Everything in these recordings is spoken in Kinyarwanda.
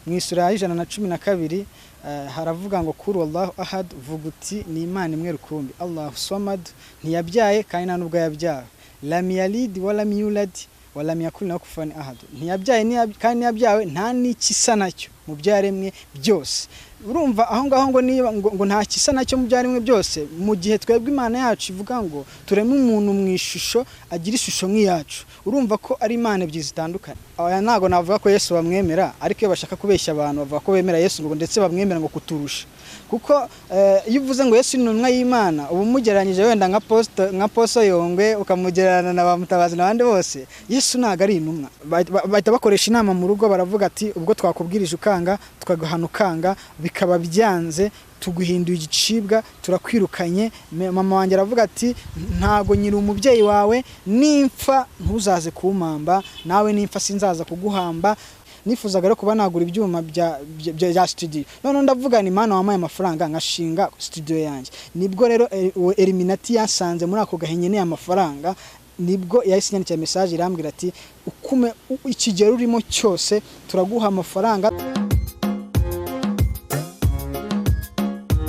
Mu isura ya 112 haravuga ngo kuri Allahu ahad, vuga uti ni Imana imwe rukumbi. Allahu samad, ntiyabyaye kandi nta nubwo yabyawe. Lam yalid wa lam yulad wa lam yakul lahu kufuwan ahad, ntiyabyaye kandi ntiyabyawe, nta n'ikisa nacyo mu byaremwe byose. Urumva aho ngaho ngo niba ngo nta kisa nacyo mu byaremwe byose, mu gihe twebwe Imana yacu ivuga ngo tureme umuntu mu ishusho, agira ishusho nk'iyacu, urumva ko ari Imana ebyiri zitandukanye. Aya ntago navuga ko Yesu bamwemera, ariko iyo bashaka kubeshya abantu bavuga ko bemera Yesu, ngo ndetse bamwemera ngo kuturusha, kuko iyo uvuze ngo Yesu ni intumwa y'Imana, uba umugereranyije wenda nka Poso Yongwe, ukamugererana na ba Mutabazi n'abandi bose. Yesu ntago ari intumwa. Bahita bakoresha inama mu rugo, baravuga ati ubwo twakubwirije ukanga, tukaguhana ukanga, bikaba byanze, tuguhinduye igicibwa, turakwirukanye. Mama wanjye aravuga ati ntago nyiri umubyeyi wawe, nimpfa ntuzaze kumpamba, nawe nimpfa sinzaza kuguhamba. Nifuzaga rero kuba nagura ibyuma bya studio. None ndavuga ni Mana wampaye amafaranga nkashinga studio yanjye. Nibwo rero uwo Eliminati yasanze muri ako gahe nkeneye amafaranga, nibwo yahise inyandikira message irambwira ati ukume ikigero urimo cyose turaguha amafaranga.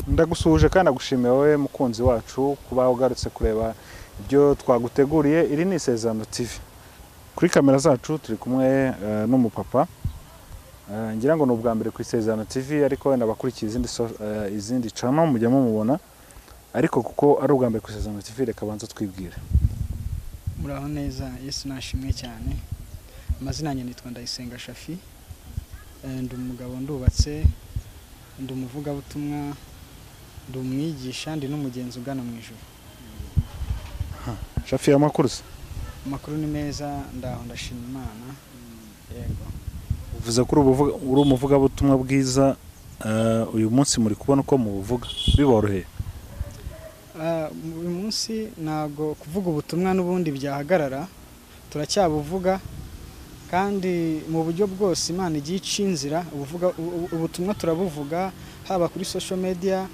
Ndagusuhuje kandi nagushimiye wowe mukunzi wacu kuba ugarutse kureba ibyo twaguteguriye. Iri ni Isezerano TV. Kuri kamera zacu turi kumwe n'umupapa, ngira ngo ni ubwa mbere ku Isezerano TV, ariko wenda abakurikiye izindi channel mujya mumubona, ariko kuko ari ubwa mbere ku Isezerano TV reka abanze twibwire. Muraho neza, Yesu nashimwe cyane. Amazina yanjye nitwa Ndayisenga Shafi, ndi umugabo, ndubatse, ndi umuvugabutumwa, ndi umwigisha, ndi n'umugenzi ugana mu ijuru. Shafi, amakuru se? Amakuru ni meza, ndaho ndashima Imana. Yego. Uvuze ko uri umuvugabutumwa bwiza, uyu munsi muri kubona uko mubuvuga biboroheye? Uyu munsi ntago kuvuga ubutumwa n'ubundi byahagarara, turacyabuvuga kandi mu buryo bwose Imana igiye ica inzira. Ubutumwa turabuvuga haba kuri social media,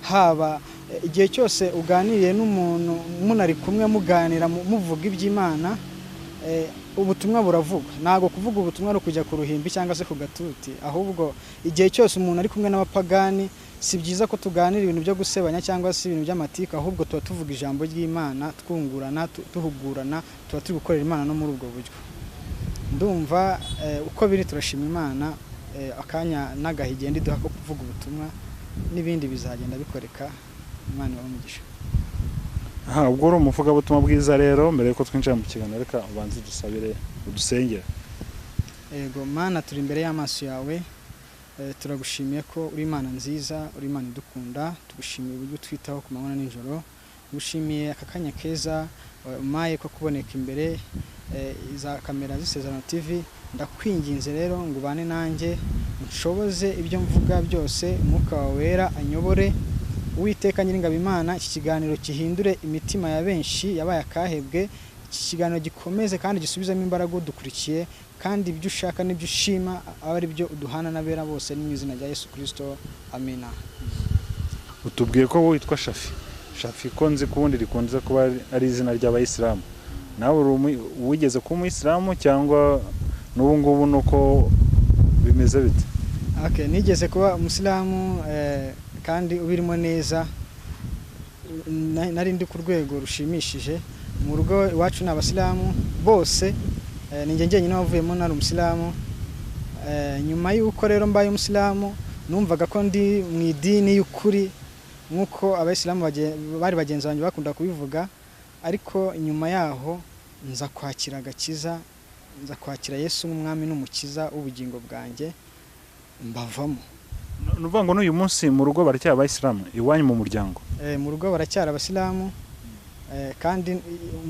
haba igihe cyose uganiriye n'umuntu munari kumwe muganira muvuga iby'Imana, ubutumwa buravuga. Ntago kuvuga ubutumwa ari ukujya ku ruhimbi cyangwa se ku gatuti, ahubwo igihe cyose umuntu ari kumwe n'abapagani si byiza ko tuganira ibintu byo gusebanya cyangwa se ibintu by'amatiku, ahubwo tuba tuvuga ijambo ry'Imana, twungurana, duhugurana, tuba turi gukorera Imana no muri ubwo buryo. Ndumva uko biri turashima Imana, akanya n'agahe igenda iduha ko kuvuga ubutumwa, n'ibindi bizagenda bikoreka. Imana ibahe umugisha. Aha, ubwo uri umuvugabutumwa bwiza rero, mbere yuko twinjira mu kiganiro reka ubanze udusabire, udusengere. Yego Mana, turi imbere y'amaso yawe, turagushimiye ko uri Imana nziza, uri Imana idukunda, tugushimiye uburyo utwitaho ku manywa na nijoro, tugushimiye aka kanya keza umpaye ko kuboneka imbere za kamera z'Isezerano TV. Ndakwinginze rero ngo ubane nanjye, unshoboze ibyo mvuga byose, umwuka wawe wera anyobore. Uwiteka Nyiringabo Imana, iki kiganiro gihindure imitima ya benshi yabaye akahebwe, iki kiganiro gikomeze kandi gisubizemo imbaraga udukurikiye, kandi ibyo ushaka n'ibyo ushima abe ari byo uduhana n'abera bose, ni mu izina rya Yesu Kristo, amina. Utubwiye ko witwa Shafi. Shafi ko nzi ko ubundi rikunze kuba ari izina ry'abayisilamu, nawe wigeze kuba umuyisilamu cyangwa n'ubu ngubu nuko bimeze bite? Okay, nigeze kuba umusilamu, kandi ubirimo neza, nari ndi ku rwego rushimishije. Mu rugo iwacu ni abasilamu bose, ni njye njyenyine wavuyemo nari umusilamu. Nyuma y'uko rero mbaye umusilamu, numvaga ko ndi mu idini y'ukuri nk'uko abayisilamu bari bagenzi banjye bakunda kubivuga, ariko nyuma yaho nza kwakira agakiza, nza kwakira Yesu nk'umwami n'umukiza w'ubugingo bwanjye, mbavamo. Ni ukuvuga ngo n'uyu munsi mu rugo baracyari abayisilamu iwanyu mu muryango? Mu rugo baracyari abasilamu, kandi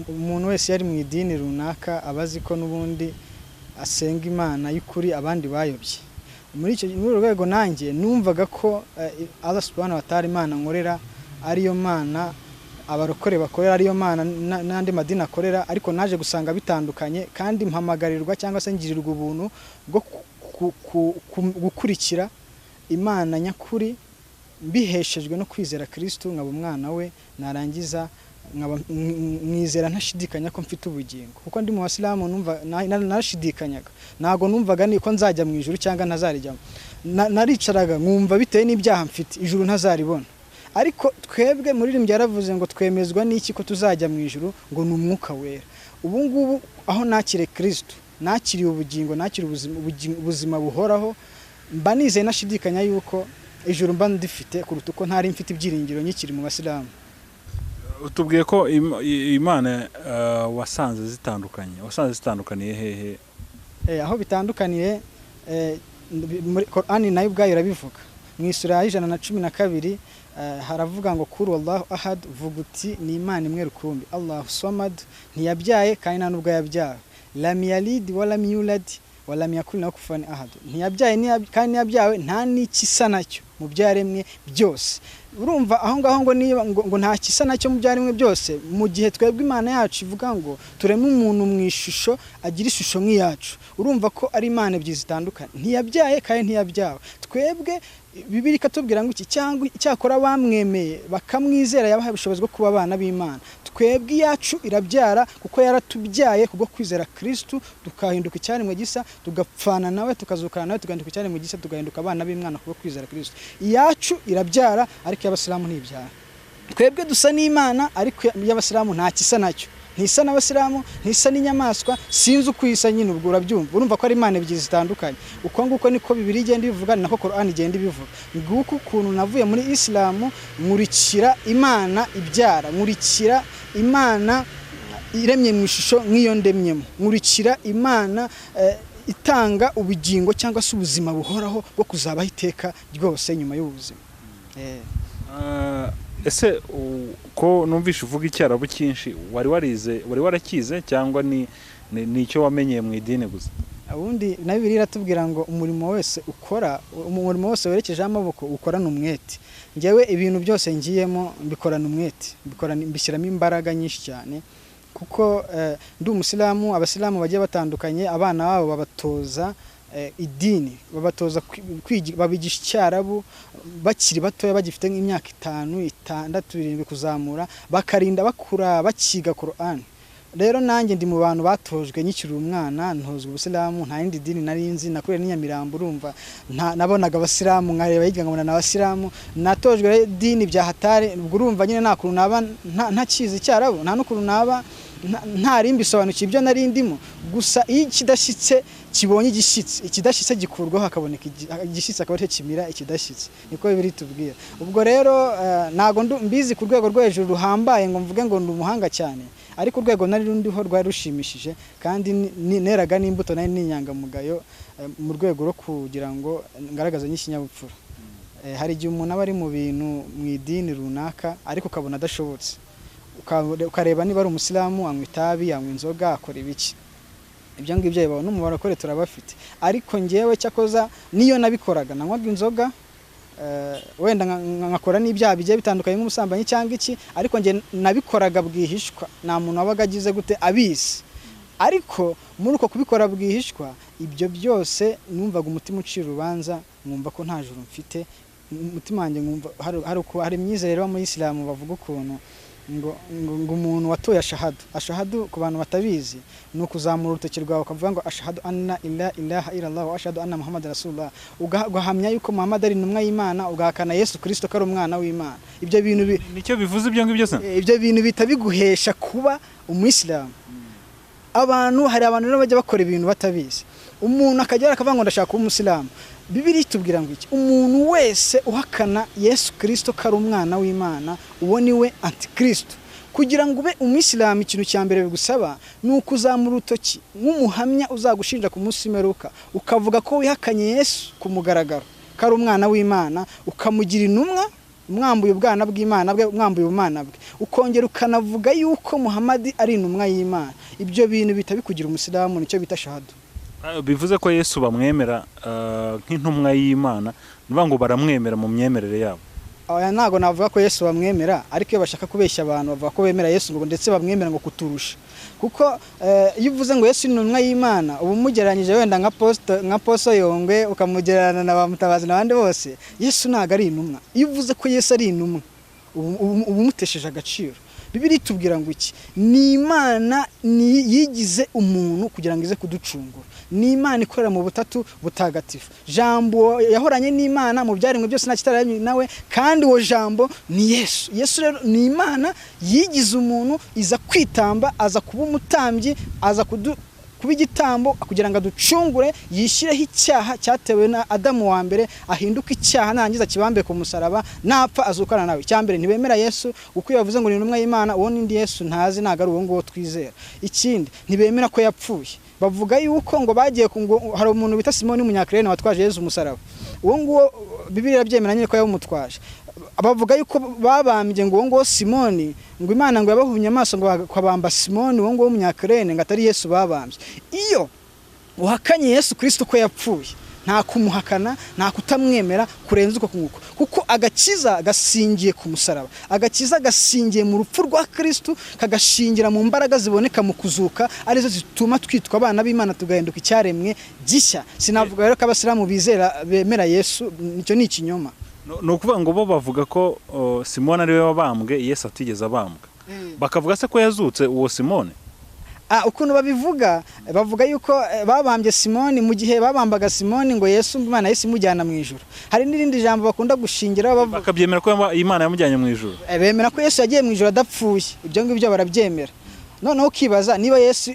umuntu wese yari mu idini runaka aba azi ko n'ubundi asenga Imana y'ukuri abandi bayobye. Muri uru rwego nanjye numvaga ko Allah subhanahu wa ta'ala Imana nkorera ariyo Mana abarokore bakorera, ariyo Mana n'andi madini akorera, ariko naje gusanga bitandukanye, kandi mpamagarirwa cyangwa se ngirirwa ubuntu bwo gukurikira Imana nyakuri mbiheshejwe no kwizera Kristo nkaba umwana we, narangiza Nkaba mwizera ntashidikanya ko mfite ubugingo, kuko ndi mu basilamu numva narashidikanyaga, ntabwo numvaga ni ko nzajya mu ijuru cyangwa ntazarijyamo. Naricaraga nkumva bitewe n'ibyaha mfite ijuru ntazaribona. Ariko twebwe muririmbyi yaravuze ngo twemezwa n'iki ko tuzajya mu ijuru, ngo ni umwuka wera. Ubu ngubu aho nakire Kristo, nakiriye ubugingo, nakiriye ubuzima buhoraho, mba nizeye nashidikanya yuko ijuru mba ndifite kuruta uko ntari mfite ibyiringiro nkikiri mu basilamu. Utubwiye ko Imana wasanze zitandukanye, wasanze zitandukaniye hehe? Aho bitandukaniye, muri Qur'ani nayo ubwayo irabivuga mu isura ya 112, haravuga ngo kuri Allahu ahad, vuga uti ni Imana imwe rukumbi, Allahu samad, ntiyabyaye kandi nta nubwo yabyawe, lam yalid wa lam yulad wa lam yakul lahu kufuwan ahad, ntiyabyaye kandi ntiyabyawe, nta n'ikisa nacyo mu byaremwe byose. Urumva aho ngaho ngo niba ngo nta kisa nacyo mu byaremwe byose, mu gihe twebwe Imana yacu ivuga ngo tureme umuntu mu ishusho, agira ishusho nk'iyacu, urumva ko ari Imana ebyiri zitandukanye. Ntiyabyaye kandi ntiyabyawe. Twebwe Bibiliya ikatubwira ngo iki cyangwa icyakora bamwemeye bakamwizera yabahaye ubushobozi bwo kuba abana b'Imana. Twebwe iyacu irabyara kuko yaratubyaye kubwo kwizera Kristo, tukahinduka icyaremwe gisa, tugapfana nawe, tukazukana nawe, tugahinduka icyaremwe gisa, tugahinduka abana b'Imana kubwo kwizera Kristo. Iyacu irabyara ariko iy'abasilamu ntibyara. Twebwe dusa n'Imana ariko iy'abasilamu nta kisa nacyo, ntisa n'abasilamu, ntisa n'inyamaswa, sinzi uko isa nyine, ubwo urabyumva. Urumva ko ari Imana ebyiri zitandukanye. Uko nguko niko Bibiliya igenda ibivuga, ni nako Qur'an igenda ibivuga. Nguko ukuntu navuye muri Isilamu nkurikira Imana ibyara, nkurikira Imana iremye mu ishusho nk'iyo ndemyemo, nkurikira Imana itanga ubugingo cyangwa se ubuzima buhoraho bwo kuzabaho iteka ryose nyuma y'ubuzima. Ese ko numvishe uvuga icyarabu cyinshi, wari warize, wari warakize cyangwa ni icyo wamenyeye mu idini gusa? Ubundi na Bibiliya iratubwira ngo umurimo wese ukora, umurimo wose werekejeho amaboko ukorana umwete. Njyewe ibintu byose ngiyemo mbikorana umwete, mbishyiramo imbaraga nyinshi cyane, kuko ndi umusilamu. Abasilamu bagiye batandukanye, abana babo babatoza idini, babatoza babigisha icyarabu bakiri batoya, bagifite nk'imyaka 5, 6, 7 kuzamura, bakarinda bakura bakiga Qur'an. Rero nanjye ndi mu bantu batojwe nkikiri umwana, ntozwa ubusilamu, nta yindi dini nari nzi, nakuriye n'i Nyamirambo, urumva nabonaga abasilamu nkareba hirya nkabona n'abasilamu, natojwe rero idini bya hatari. Ubwo urumva nyine nta kuntu naba ntakizi icyarabu, nta n'ukuntu naba ntari mbisobanukiwe ibyo nari ndimo. Gusa iyo ikidashyitse kibonye igishyitsi, ikidashyitse gikurwaho hakaboneka igishyitsi, akaba aricyo kimira ikidashyitse, niko Bibiliya itubwira. Ubwo rero ntago mbizi ku rwego rwo hejuru ruhambaye ngo mvuge ngo ndi umuhanga cyane, ariko urwego nari rundiho rwari rushimishije, kandi neraga n'imbuto, nari n'inyangamugayo, mu rwego rwo kugira ngo ngaragaze n'ikinyabupfura. Hari igihe umuntu aba ari mu bintu mu idini runaka ariko ukabona adashobotse, ukareba niba ari umusilamu, anywa itabi, anywa inzoga, akora ibiki, ibyo ngibyo bibaho no mu barokore turabafite. Ariko njyewe cyakoza niyo nabikoraga, nanywaga inzoga, wenda nkakora n'ibyaha bigiye bitandukanye nk'ubusambanyi cyangwa iki, ariko njye nabikoraga bwihishwa, nta muntu wabaga agize gute abizi. Ariko muri uko kubikora bwihishwa, ibyo byose numvaga umutima ucira urubanza, nkumva ko nta juru mfite umutima wanjye, nkumva hari imyizerere yo muri Isilamu bavuga ukuntu ngo umuntu watoye ashahadu. Ashahadu ku bantu batabizi ni ukuzamura urutoki rwawe ukavuga ngo ashahadu anna ila ilaha illallah wa ashhadu anna Muhammad rasulullah, ugahamya yuko Muhammad ari intumwa y'Imana, ugahakana Yesu Kristo ko ari umwana w'Imana. Ibyo bintu Nicyo bivuze ibyo ngibyo se? Ibyo bintu bihita biguhesha kuba umuyisilamu. Abantu, hari abantu rero bajya bakora ibintu batabizi, umuntu akajya akavuga ngo ndashaka kuba umusilamu. Bibiliya itubwira ngo iki? Umuntu wese uhakana Yesu Kristo ko ari umwana w'Imana, uwo ni we antikristo. Kugira ngo ube umuyisilamu, ikintu cya mbere bigusaba ni ukuzamura urutoki nk'umuhamya uzagushinja ku munsi w'imperuka, ukavuga ko wihakanye Yesu ku mugaragaro ko ari umwana w'Imana, ukamugira intumwa, umwambuye ubwana bw'Imana bwe, umwambuye ubumana bwe, ukongera ukanavuga yuko Muhammad ari intumwa y'Imana. Ibyo bintu bihita bikugira umusilamu, nicyo bita shahadu. Bivuze ko Yesu bamwemera nk'intumwa y'Imana, ni ukuvuga ngo baramwemera mu myemerere yabo? Oya, ntabwo navuga ko Yesu bamwemera, ariko iyo bashaka kubeshya abantu bavuga ko bemera Yesu, ngo ndetse bamwemera ngo kuturusha, kuko iyo uvuze ngo Yesu ni intumwa y'Imana, uba umugereranyije wenda nka Poso Yongwe, ukamugererana na ba Mutabazi n'abandi bose. Yesu ntabwo ari intumwa. Iyo uvuze ko Yesu ari intumwa, uba umutesheje agaciro. Bibiliya itubwira ngo iki? Ni Imana yigize umuntu kugira ngo ize kuducungura. Ni Imana ikorera mu butatu butagatifu. Jambo yahoranye n'Imana mu byaremwe byose nta kitararemwe nawe, kandi uwo jambo ni Yesu. Yesu rero ni Imana yigize umuntu, iza kwitamba, aza kuba umutambyi, aza kuba igitambo kugira ngo aducungure, yishyireho icyaha cyatewe na Adamu wa mbere, ahinduke icyaha narangiza kibambe ku musaraba, napfa azukana nawe. Icya mbere, ntibemera Yesu, uko iyo bavuze ngo ni intumwa y'Imana, uwo n'indi Yesu ntazi, ntabwo ari uwo nguwo twizera. Ikindi, ntibemera ko yapfuye. Bavuga yuko ngo bagiye ngo hari umuntu bita Simoni w'umunyakirene watwaje Yesu umusaraba, uwo nguwo Bibiliya irabyemera nyine ko yawumutwaje. Bavuga yuko babambye ngo uwo nguwo Simoni, ngo Imana ngo yabahumye amaso ngo bakabamba Simoni uwo nguwo w'umunyakirene, ngo atari Yesu babambye. Iyo uhakanye Yesu Kristo ko yapfuye, nta kumuhakana, nta kutamwemera kurenza uko kunguko, kuko agakiza gasingiye ku musaraba, agakiza gasingiye mu rupfu rwa Kristo, kagashingira mu mbaraga ziboneka mu kuzuka, arizo zituma twitwa abana b'Imana tugahinduka icyaremwe gishya. Sinavuga rero ko abasilamu bizera bemera Yesu, nicyo ni ikinyoma. Ni ukuvuga ngo bo bavuga ko Simoni ariwe wabambwe, Yesu atigeze abambwa. Bakavuga se ko yazutse uwo Simoni? Ukuntu babivuga, bavuga yuko babambye Simoni, mu gihe babambaga Simoni ngo Yesu Imana yahise imujyana mu ijuru. Hari n'irindi jambo bakunda gushingiraho bavuga, bakabyemera ko Imana yamujyanye mu ijuru. Bemera ko Yesu yagiye mu ijuru adapfuye, ibyo ngibyo barabyemera. Noneho ukibaza niba Yesu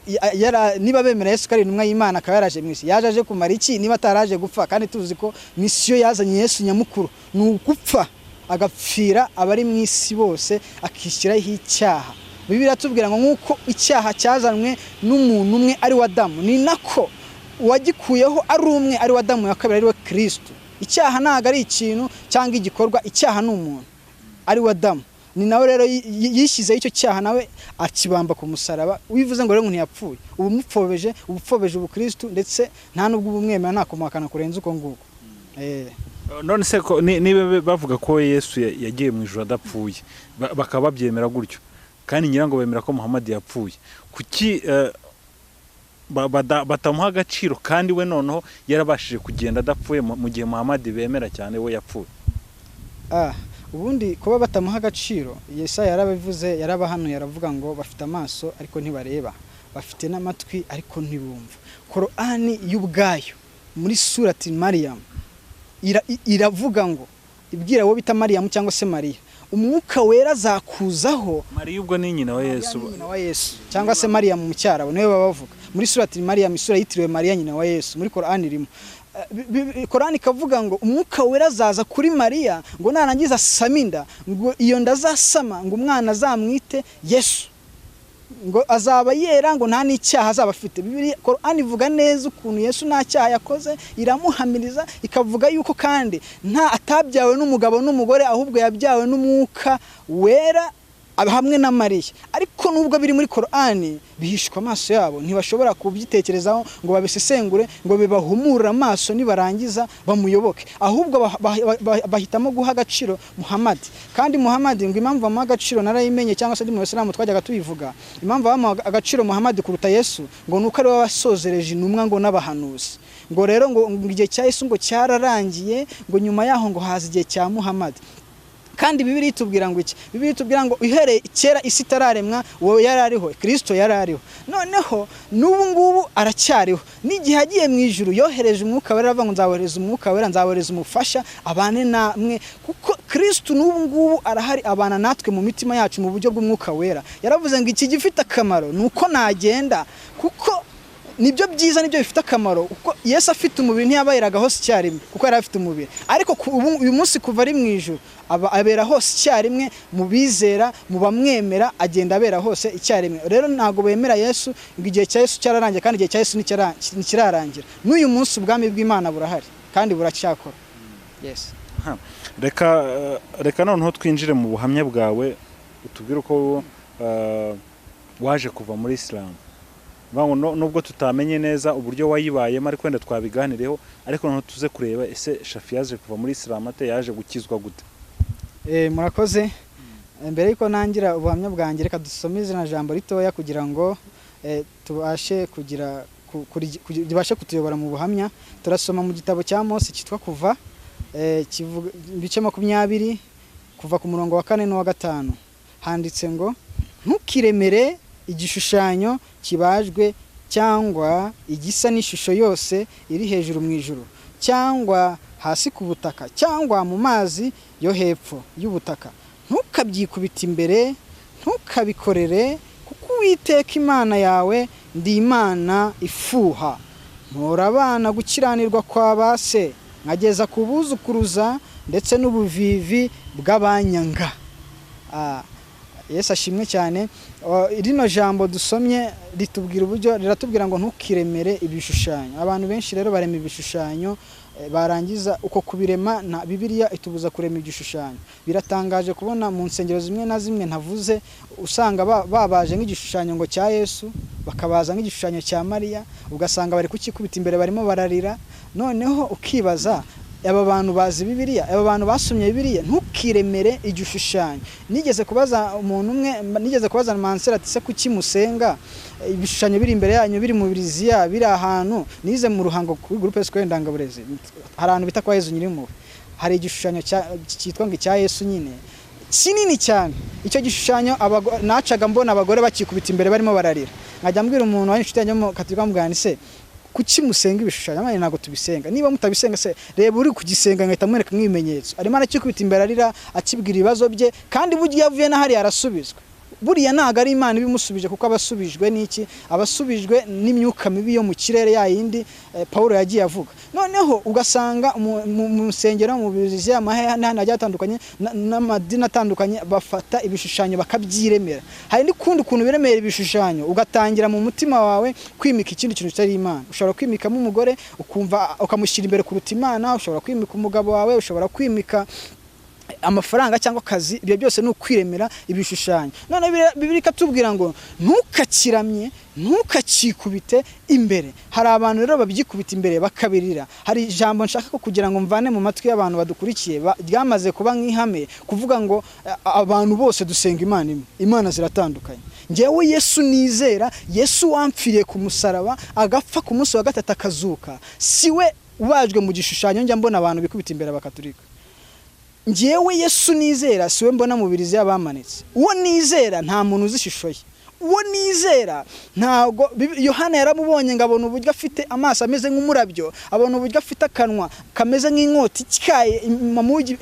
niba bemera Yesu ko ari intumwa y'Imana akaba yaraje mu isi, yaje aje kumara iki niba ataraje gupfa? Kandi tuzi ko misiyo yazanye Yesu nyamukuru ni ugupfa, agapfira abari mu isi bose, akishyiraho icyaha. Bibiliya iratubwira ngo nk'uko icyaha cyazanwe n'umuntu umwe ari we Adamu, ni nako uwagikuyeho ari umwe ari we Adamu ya kabiri, ari we Kristo. Icyaha ntabwo ari ikintu cyangwa igikorwa, icyaha ni umuntu ari we Adamu. Ni nawe rero yishyizeho icyo cyaha, nawe akibamba ku musaraba. Wivuze ngo rero ntiyapfuye, ubu mupfobeje, ubupfobeje ubukristo, ndetse nta nubwo ubumwemera, nta kumuhakana kurenza uko nguko. None se ko niba bavuga ko Yesu yagiye mu ijuru adapfuye, bakaba babyemera gutyo, kandi ngira ngo bemera ko Muhammad yapfuye, kuki batamuha agaciro kandi we noneho yarabashije kugenda adapfuye, mu gihe Muhammad bemera cyane we yapfuye? Ubundi kuba batamuha agaciro, Yesaya yarabivuze, yarabahanuye, aravuga ngo bafite amaso ariko ntibareba, bafite n'amatwi ariko ntibumva. Korani y'ubwayo muri surati Mariam iravuga ngo, ibwira uwo bita Mariam cyangwa se Mariya, umwuka wera azakuzaho. Mariya ubwo ni nyina wa Yesu, nyina wa Yesu cyangwa se Mariam mu cyarabu niwe baba bavuga. Muri surati Mariam, isura yitiriwe Mariya nyina wa Yesu, muri Korani irimo. Korani ikavuga ngo umwuka wera azaza kuri Mariya, ngo narangiza asame inda, ngo iyo nda azasama ngo umwana azamwite Yesu, ngo azaba yera, ngo nta n'icyaha azaba afite. Bibiliya Korani ivuga neza ukuntu Yesu nta cyaha yakoze, iramuhamiriza, ikavuga yuko kandi nta atabyawe n'umugabo n'umugore, ahubwo yabyawe n'umwuka wera hamwe na Mariya. Ariko nubwo biri muri Korani, bihishwa amaso yabo, ntibashobora kubyitekerezaho ngo babisesengure, ngo bibahumure amaso nibarangiza bamuyoboke, ahubwo bahitamo guha agaciro Muhammad. Kandi Muhammad ngo impamvu bamuha agaciro narayimenye, cyangwa se ndi mu Isilamu twajyaga tubivuga, impamvu bamuha agaciro Muhammad kuruta Yesu, ngo nuko ari we wasozereje intumwa ngo n'abahanuzi, ngo rero ngo igihe cya Yesu ngo cyararangiye, ngo nyuma yaho ngo haza igihe cya Muhammad. Kandi Bibiliya itubwira ngo iki? Bibiliya itubwira ngo uhereye kera isi itararemwa, uwo yari ariho, Kristo yari ariho, noneho n'ubu ngubu aracyariho. N'igihe agiye mu ijuru yohereje umwuka wera, aravuga ngo nzawohereza umwuka wera, nzawohereza umufasha abane namwe, kuko Kristo n'ubu ngubu arahari, abana natwe mu mitima yacu mu buryo bw'umwuka wera. Yaravuze ngo iki gifite akamaro ni uko nagenda, kuko nibyo byiza, nibyo bifite akamaro. Kuko Yesu afite umubiri ntiyabayeraga hose icyarimwe, kuko yari afite umubiri, ariko uyu munsi kuva ari mu ijuru abera hose icyarimwe, mu bizera, mu bamwemera, agenda abera hose icyarimwe. Rero ntabwo bemera Yesu ngo igihe cya Yesu cyararangiye, kandi igihe cya Yesu ntikirarangira. N'uyu munsi ubwami bw'Imana burahari kandi buracyakora. Yes. Reka noneho twinjire mu buhamya bwawe, utubwire uko waje kuva muri Islam. Nubwo tutamenye neza uburyo wayibayemo, ariko wenda twabiganireho, ariko noneho tuze kureba ese Shafi yaje kuva muri Islam ate, yaje gukizwa gute? Murakoze. Mbere yuko nangira ubuhamya bwanjye, reka dusome izina jambo ritoya kugira ngo tubashe kugira tubashe kutuyobora mu buhamya. Turasoma mu gitabo cya Mose cyitwa Kuva, ibice 20 kuva ku murongo wa 4 n'uwa 5. Handitse ngo Ntukiremere igishushanyo kibajwe cyangwa igisa n'ishusho yose iri hejuru mu ijuru cyangwa hasi ku butaka cyangwa mu mazi yo hepfo y'ubutaka. Ntukabyikubita imbere, ntukabikorere, kuko Uwiteka Imana yawe ndi Imana ifuha, mpora abana gukiranirwa kwa ba se, nkageza ku buzukuruza ndetse n'ubuvivi bw'abanyanga. Yesu ashimwe cyane. Rino jambo dusomye ritubwira uburyo, riratubwira ngo ntukiremere ibishushanyo. Abantu benshi rero barema ibishushanyo, barangiza uko kubirema, na Bibiliya itubuza kurema igishushanyo. Biratangaje kubona mu nsengero zimwe na zimwe ntavuze, usanga babaje nk'igishushanyo ngo cya Yesu, bakabaza nk'igishushanyo cya Mariya, ugasanga bari kukikubita imbere barimo bararira. Noneho ukibaza, aba bantu bazi Bibiliya, aba bantu basomye Bibiliya? Ntukiremere igishushanyo. Nigeze kubaza umuntu umwe, nigeze kubaza Mansera ati se kuki musenga ibishushanyo biri imbere yanyu, biri mu biriziya, biri ahantu nize mu Ruhango kuri groupe scolaire Ndangaburezi, hari ahantu bita kwa Yezu Nyirimpuhwe, hari igishushanyo cyitwa ngo icya Yesu nyine kinini cyane. Icyo gishushanyo nacaga mbona abagore bakikubita imbere barimo bararira. Nkajya mbwira umuntu wari inshuti yanjye mu Katolika, mubwira nti se kuki musenga ibishushanyo? Amana ntabwo tubisenga. Niba mutabisenga se, reba uri kugisenga, ngahita mwereka nk'ibimenyetso. Arimo arakikubita imbere arira, akibwira ibibazo bye, kandi burya iyo avuye n'ahari arasubizwa. Buriya ntabwo ari Imana ibimusubije, kuko abasubijwe n'iki? Abasubijwe n'imyuka mibi yo mu kirere, ya yindi Paulo yagiye avuga. Noneho ugasanga mu nsengero, mu biriziya, n'ahandi hagiye hatandukanye, n'amadini atandukanye, bafata ibishushanyo bakabyiremera. Hari n'ukundi kuntu biremera ibishushanyo, ugatangira mu mutima wawe kwimika ikindi kintu kitari Imana. Ushobora kwimikamo umugore, ukumva ukamushyira imbere kuruta Imana, ushobora kwimika umugabo wawe, ushobora kwimika amafaranga cyangwa akazi. Ibyo byose ni ukwiremera ibishushanyo. None Bibiliya ikatubwira ngo ntukakiramye, ntukakikubite imbere. Hari abantu rero babyikubita imbere bakabirira. Hari ijambo nshaka ko kugira ngo mvane mu matwi y'abantu badukurikiye, ryamaze kuba nk'ihame, kuvuga ngo abantu bose dusenga Imana imwe. Imana ziratandukanye. Njyewe Yesu nizera, Yesu wampfiriye ku musaraba, agapfa, ku munsi wa gatatu akazuka, si we ubajwe mu gishushanyo njya mbona abantu bikubita imbere bakaturika. Njyewe Yesu nizera si we mbona mu biriziya bamanitse. Uwo nizera nta muntu uzi ishusho ye. Uwo nizera ntabwo Yohana yaramubonye ngo abona uburyo afite amaso ameze nk'umurabyo, abona uburyo afite akanwa kameze nk'inkota ityaye,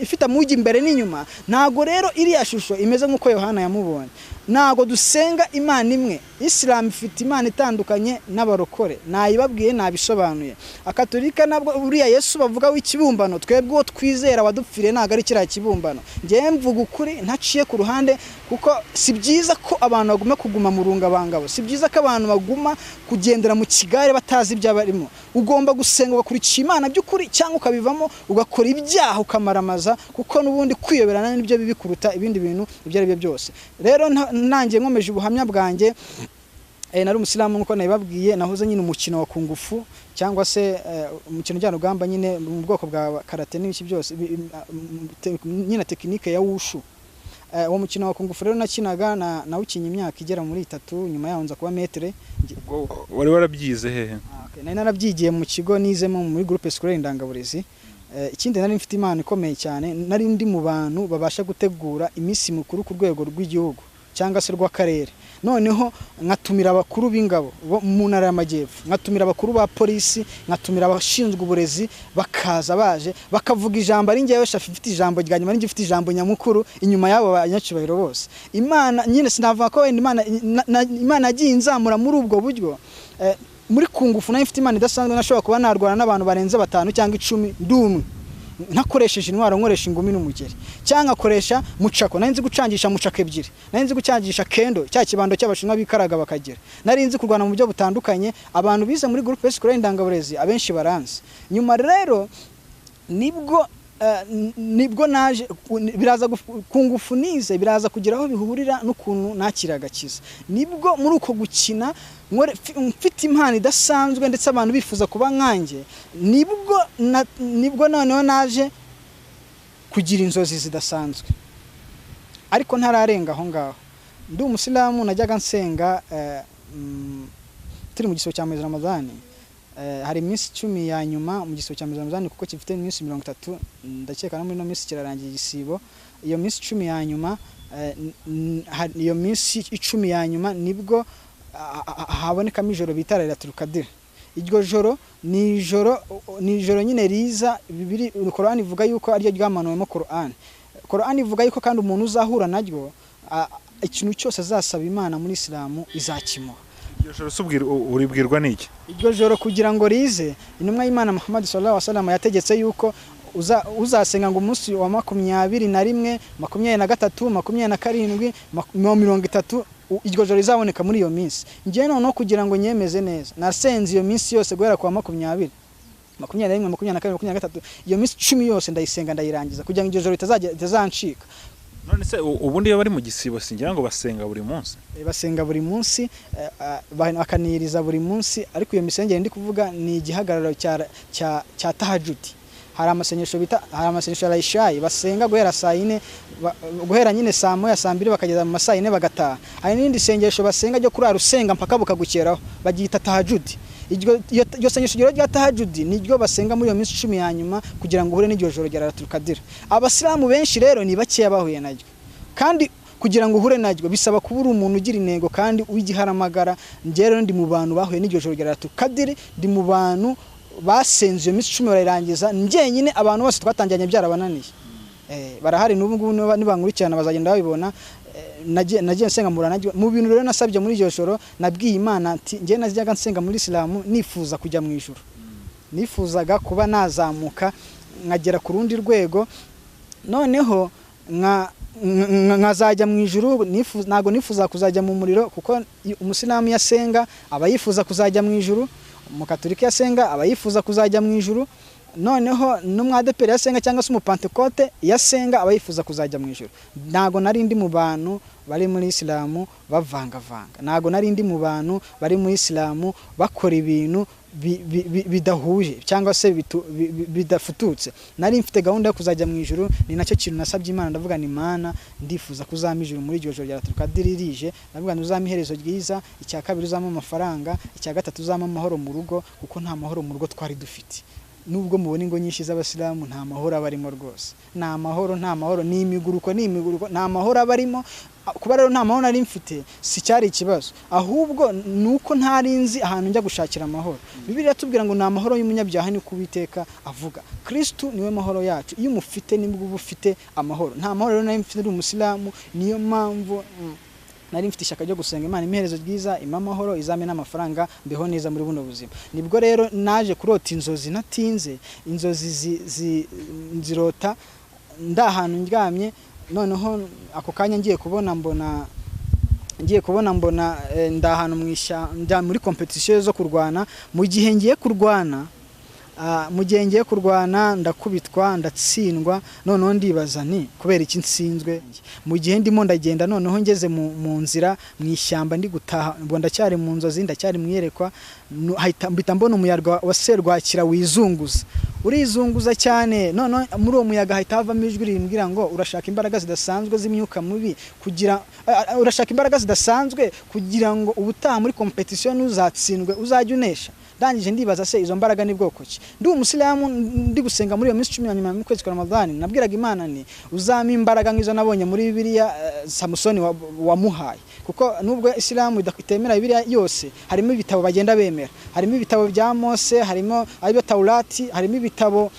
ifite amugi imbere n'inyuma. Ntabwo rero iriya shusho imeze nk'uko Yohana yamubonye. Ntabwo dusenga Imana imwe. Isilamu ifite Imana itandukanye n'abarokore, nayibabwiye, nabisobanuye. Akatolika nabwo uriya Yesu bavuga w'ikibumbano, twebwe uwo twizera wadupfiriye ntabwo ari kiriya kibumbano. Njyewe mvuga ukuri ntaciye ku ruhande, kuko si byiza ko abantu baguma kuguma mu rungabangabo, si byiza ko abantu baguma kugendera mu kigare batazi ibyo barimo. Ugomba gusenga ugakurikira Imana by'ukuri, cyangwa ukabivamo ugakora ibyaha ukamaramaza, kuko n'ubundi kwiyoberana nibyo bibi kuruta ibindi bintu ibyo ari byo byose. Rero nanjye nkomeje ubuhamya bwanjye, nari umusilamu nk'uko nabibabwiye, nahoze nyine umukino wa kungufu cyangwa se umukino njyanrugamba nyine mu bwoko bwa karate n'ibiki byose, nyine tekinike ya wushu. Uwo mukino wa kungufu rero nakinaga nawukinye imyaka igera muri 3, nyuma yaho nza kuba metere. Wari warabyize hehe? Nari narabyigiye mu kigo nizemo muri groupe scolaire Indangaburezi. Ikindi nari mfite impano ikomeye cyane, nari ndi mu bantu babasha gutegura iminsi mikuru ku rwego rw'igihugu cyangwa se rw'akarere. Noneho nkatumira abakuru b'ingabo bo mu ntara y'Amajyepfo, nkatumira abakuru ba polisi, nkatumira abashinzwe uburezi, bakaza baje bakavuga ijambo, ari njyewe Shafi mfite ijambo rya nyuma, ari njye mfite ijambo nyamukuru inyuma y'abo banyacyubahiro bose. Imana nyine sinavuga ko wenda Imana yagiye inzamura muri ubwo buryo. Muri kungufu nayo mfite Imana idasanzwe, nashobora kuba narwana n'abantu barenze 5 cyangwa 10 ndi umwe, ntakoresheje intwaro, nkoresha ingumi n'umugeri, cyangwa nkakoresha mucako. Nari nzi gucangisha mucako 2, nari nzi gucangisha kendo, cya kibando cy'abashinwa bikaraga bakagera. Nari nzi kurwana mu buryo butandukanye. Abantu bize muri groupe scolaire Indangaburezi abenshi baranzi. Nyuma rero nibwo naje biraza kungufu nize, biraza kugira aho bihurira n'ukuntu nakira agakiza. Nibwo muri uko gukina mfite impano idasanzwe ndetse abantu bifuza kuba nkanjye, nibwo noneho naje kugira inzozi zidasanzwe. Ariko ntararenga aho ngaho, ndi umusilamu najyaga nsenga turi mu gisibo cya mwezi Ramadhani. Hari iminsi 10 ya nyuma mu gisibo cya mwezi Ramadhani, kuko gifite iminsi 30, ndakeka no muri no minsi kirarangiye igisibo. Iyo minsi 10 ya nyuma Iyo minsi 10 ya nyuma nibwo habonekamo ijoro bita Lailatul Qadr. Iryo joro ni ijoro nyine riza. Bibiri Qur'an ivuga yuko aryo ryamanuwemo Qur'an. Qur'an ivuga yuko kandi umuntu uzahura naryo ikintu cyose azasaba Imana muri Islamu izakimuha. Iryo joro subwira uribwirwa niki? Iryo joro kugira ngo rize, intumwa y'Imana Muhammad sallallahu alaihi wasallam yategetse yuko uzasenga ngo umunsi wa 21, 23, 27, 30, iryo joro rizaboneka muri iyo minsi. Ngiye noneho kugira ngo nyemeze neza, nasenze iyo minsi yose guhera kwa 20, 21, 22, 23, iyo minsi 10 yose ndayisenga ndayirangiza kugira ngo iryo joro ritazancika. None se ubundi iyo bari mu gisibo singira ngo basenga buri munsi? Basenga buri munsi, bakaniriza buri munsi, ariko iyo misengere ndi kuvuga ni igihagararo cya tahajudi. Hari amasengesho bita, hari amasengesho ya Ishayi basenga guhera saa 4, guhera nyine saa 1, saa 2 bakageza mu masaa 4 bagataha. Hari n'indi sengesho basenga ryo kurara usenga mpaka bukagukeraho, bagita tahajudi. Iryo sengesho rya tahajudi niryo basenga muri iyo minsi 10 ya nyuma kugira ngo uhure n'iryo joro rya Lailatul Qadr. Abasilamu benshi rero ni bakeya bahuye naryo, kandi kugira ngo uhure naryo bisaba kuba uri umuntu ugira intego kandi w'igiharamagara. Njye rero ndi mu bantu bahuye n'iryo joro rya Lailatul Qadr, ndi mu bantu basenze iyo minsi 10 barayirangiza njyenyine. Abantu bose twatangiranye byarabananiye, barahari n'ubu ngubu nibankurikirana bazagenda babibona. Nagiye nsenga mura mu bintu rero nasabye muri iryo joro, nabwiye Imana ati njye najyaga nsenga muri Islamu nifuza kujya mu ijuru, nifuzaga kuba nazamuka nkagera ku rundi rwego, noneho nkazajya mu ijuru. Ntago nifuza kuzajya mu muriro, kuko umusilamu yasenga aba yifuza kuzajya mu ijuru, umukatolika yasenga aba yifuza kuzajya mu ijuru, noneho n'umwadeperi yasenga cyangwa se umupantekote yasenga aba yifuza kuzajya mu ijuru. Ntago nari ndi mu bantu bari muri Islamu bavangavanga, ntago nari ndi mu bantu bari muri Islamu bakora ibintu bidahuye cyangwa se bidafututse. Nari mfite gahunda yo kuzajya mu ijuru, ni nacyo kintu nasabye Imana. Ndavuga ni Imana ndifuza kuzama ijuru muri iryo joro rya Lailatul Qadr rije. Ndavuga uzampa iherezo ryiza, icya kabiri uzampa amafaranga, icya gatatu uzampa amahoro mu rugo, kuko nta mahoro mu rugo twari dufite. Nubwo mubona ingo nyinshi z'abasilamu nta mahoro abarimo rwose, nta mahoro, nta mahoro, ni imiguruko, ni imiguruko, nta mahoro abarimo. Kuba rero nta mahoro nari mfite si cyari ikibazo, ahubwo nuko ntari nzi ahantu njya gushakira amahoro. Bibiliya iratubwira ngo ni amahoro y'umunyabyaha ni kubiteka avuga. Kristo niwe mahoro yacu, iyo umufite nibwo uba ufite amahoro. Nta mahoro rero nari mfite ndi umusilamu, niyo mpamvu nari mfite ishyaka ryo gusenga Imana imiherezo ryiza, impa amahoro, izame n'amafaranga, mbeho neza muri buno buzima. Nibwo rero naje kurota inzozi natinze, inzozi nzirota ndahantu ndyamye, noneho ako kanya ngiye kubona mbona ndahantu mwisha muri competition zo kurwana. Mu gihe ngiye kurwana, ndakubitwa, ndatsindwa. Noneho ndibaza nti kubera iki nsinzwe? Mu gihe ndimo ndagenda, noneho ngeze mu nzira mu ishyamba ndi gutaha, mbona ndacyari mu nzozi, ndacyari mu iyerekwa, mpita mbona umuyaga wa serwakira wizunguza, urizunguza cyane. Noneho muri uwo muyaga hahita havamo ijwi rimbwira ngo urashaka imbaraga zidasanzwe z'imyuka mibi, kugira urashaka imbaraga zidasanzwe kugira ngo ubutaha muri competition uzatsindwe, uzajya unesha. Ndangije ndibaza se izo mbaraga ni bwoko ki? Ndi umusilamu ndi gusenga muri iyo minsi 10 ya nyuma mu kwezi kwa Ramadhani, nabwiraga Imana nti uzampa imbaraga nk'izo nabonye muri Bibiliya Samusoni wamuhaye. Kuko nubwo Islamu itemera Bibiliya yose, harimo ibitabo bagenda bemera, harimo ibitabo bya Mose, harimo ayo Taurati, harimo ibitabo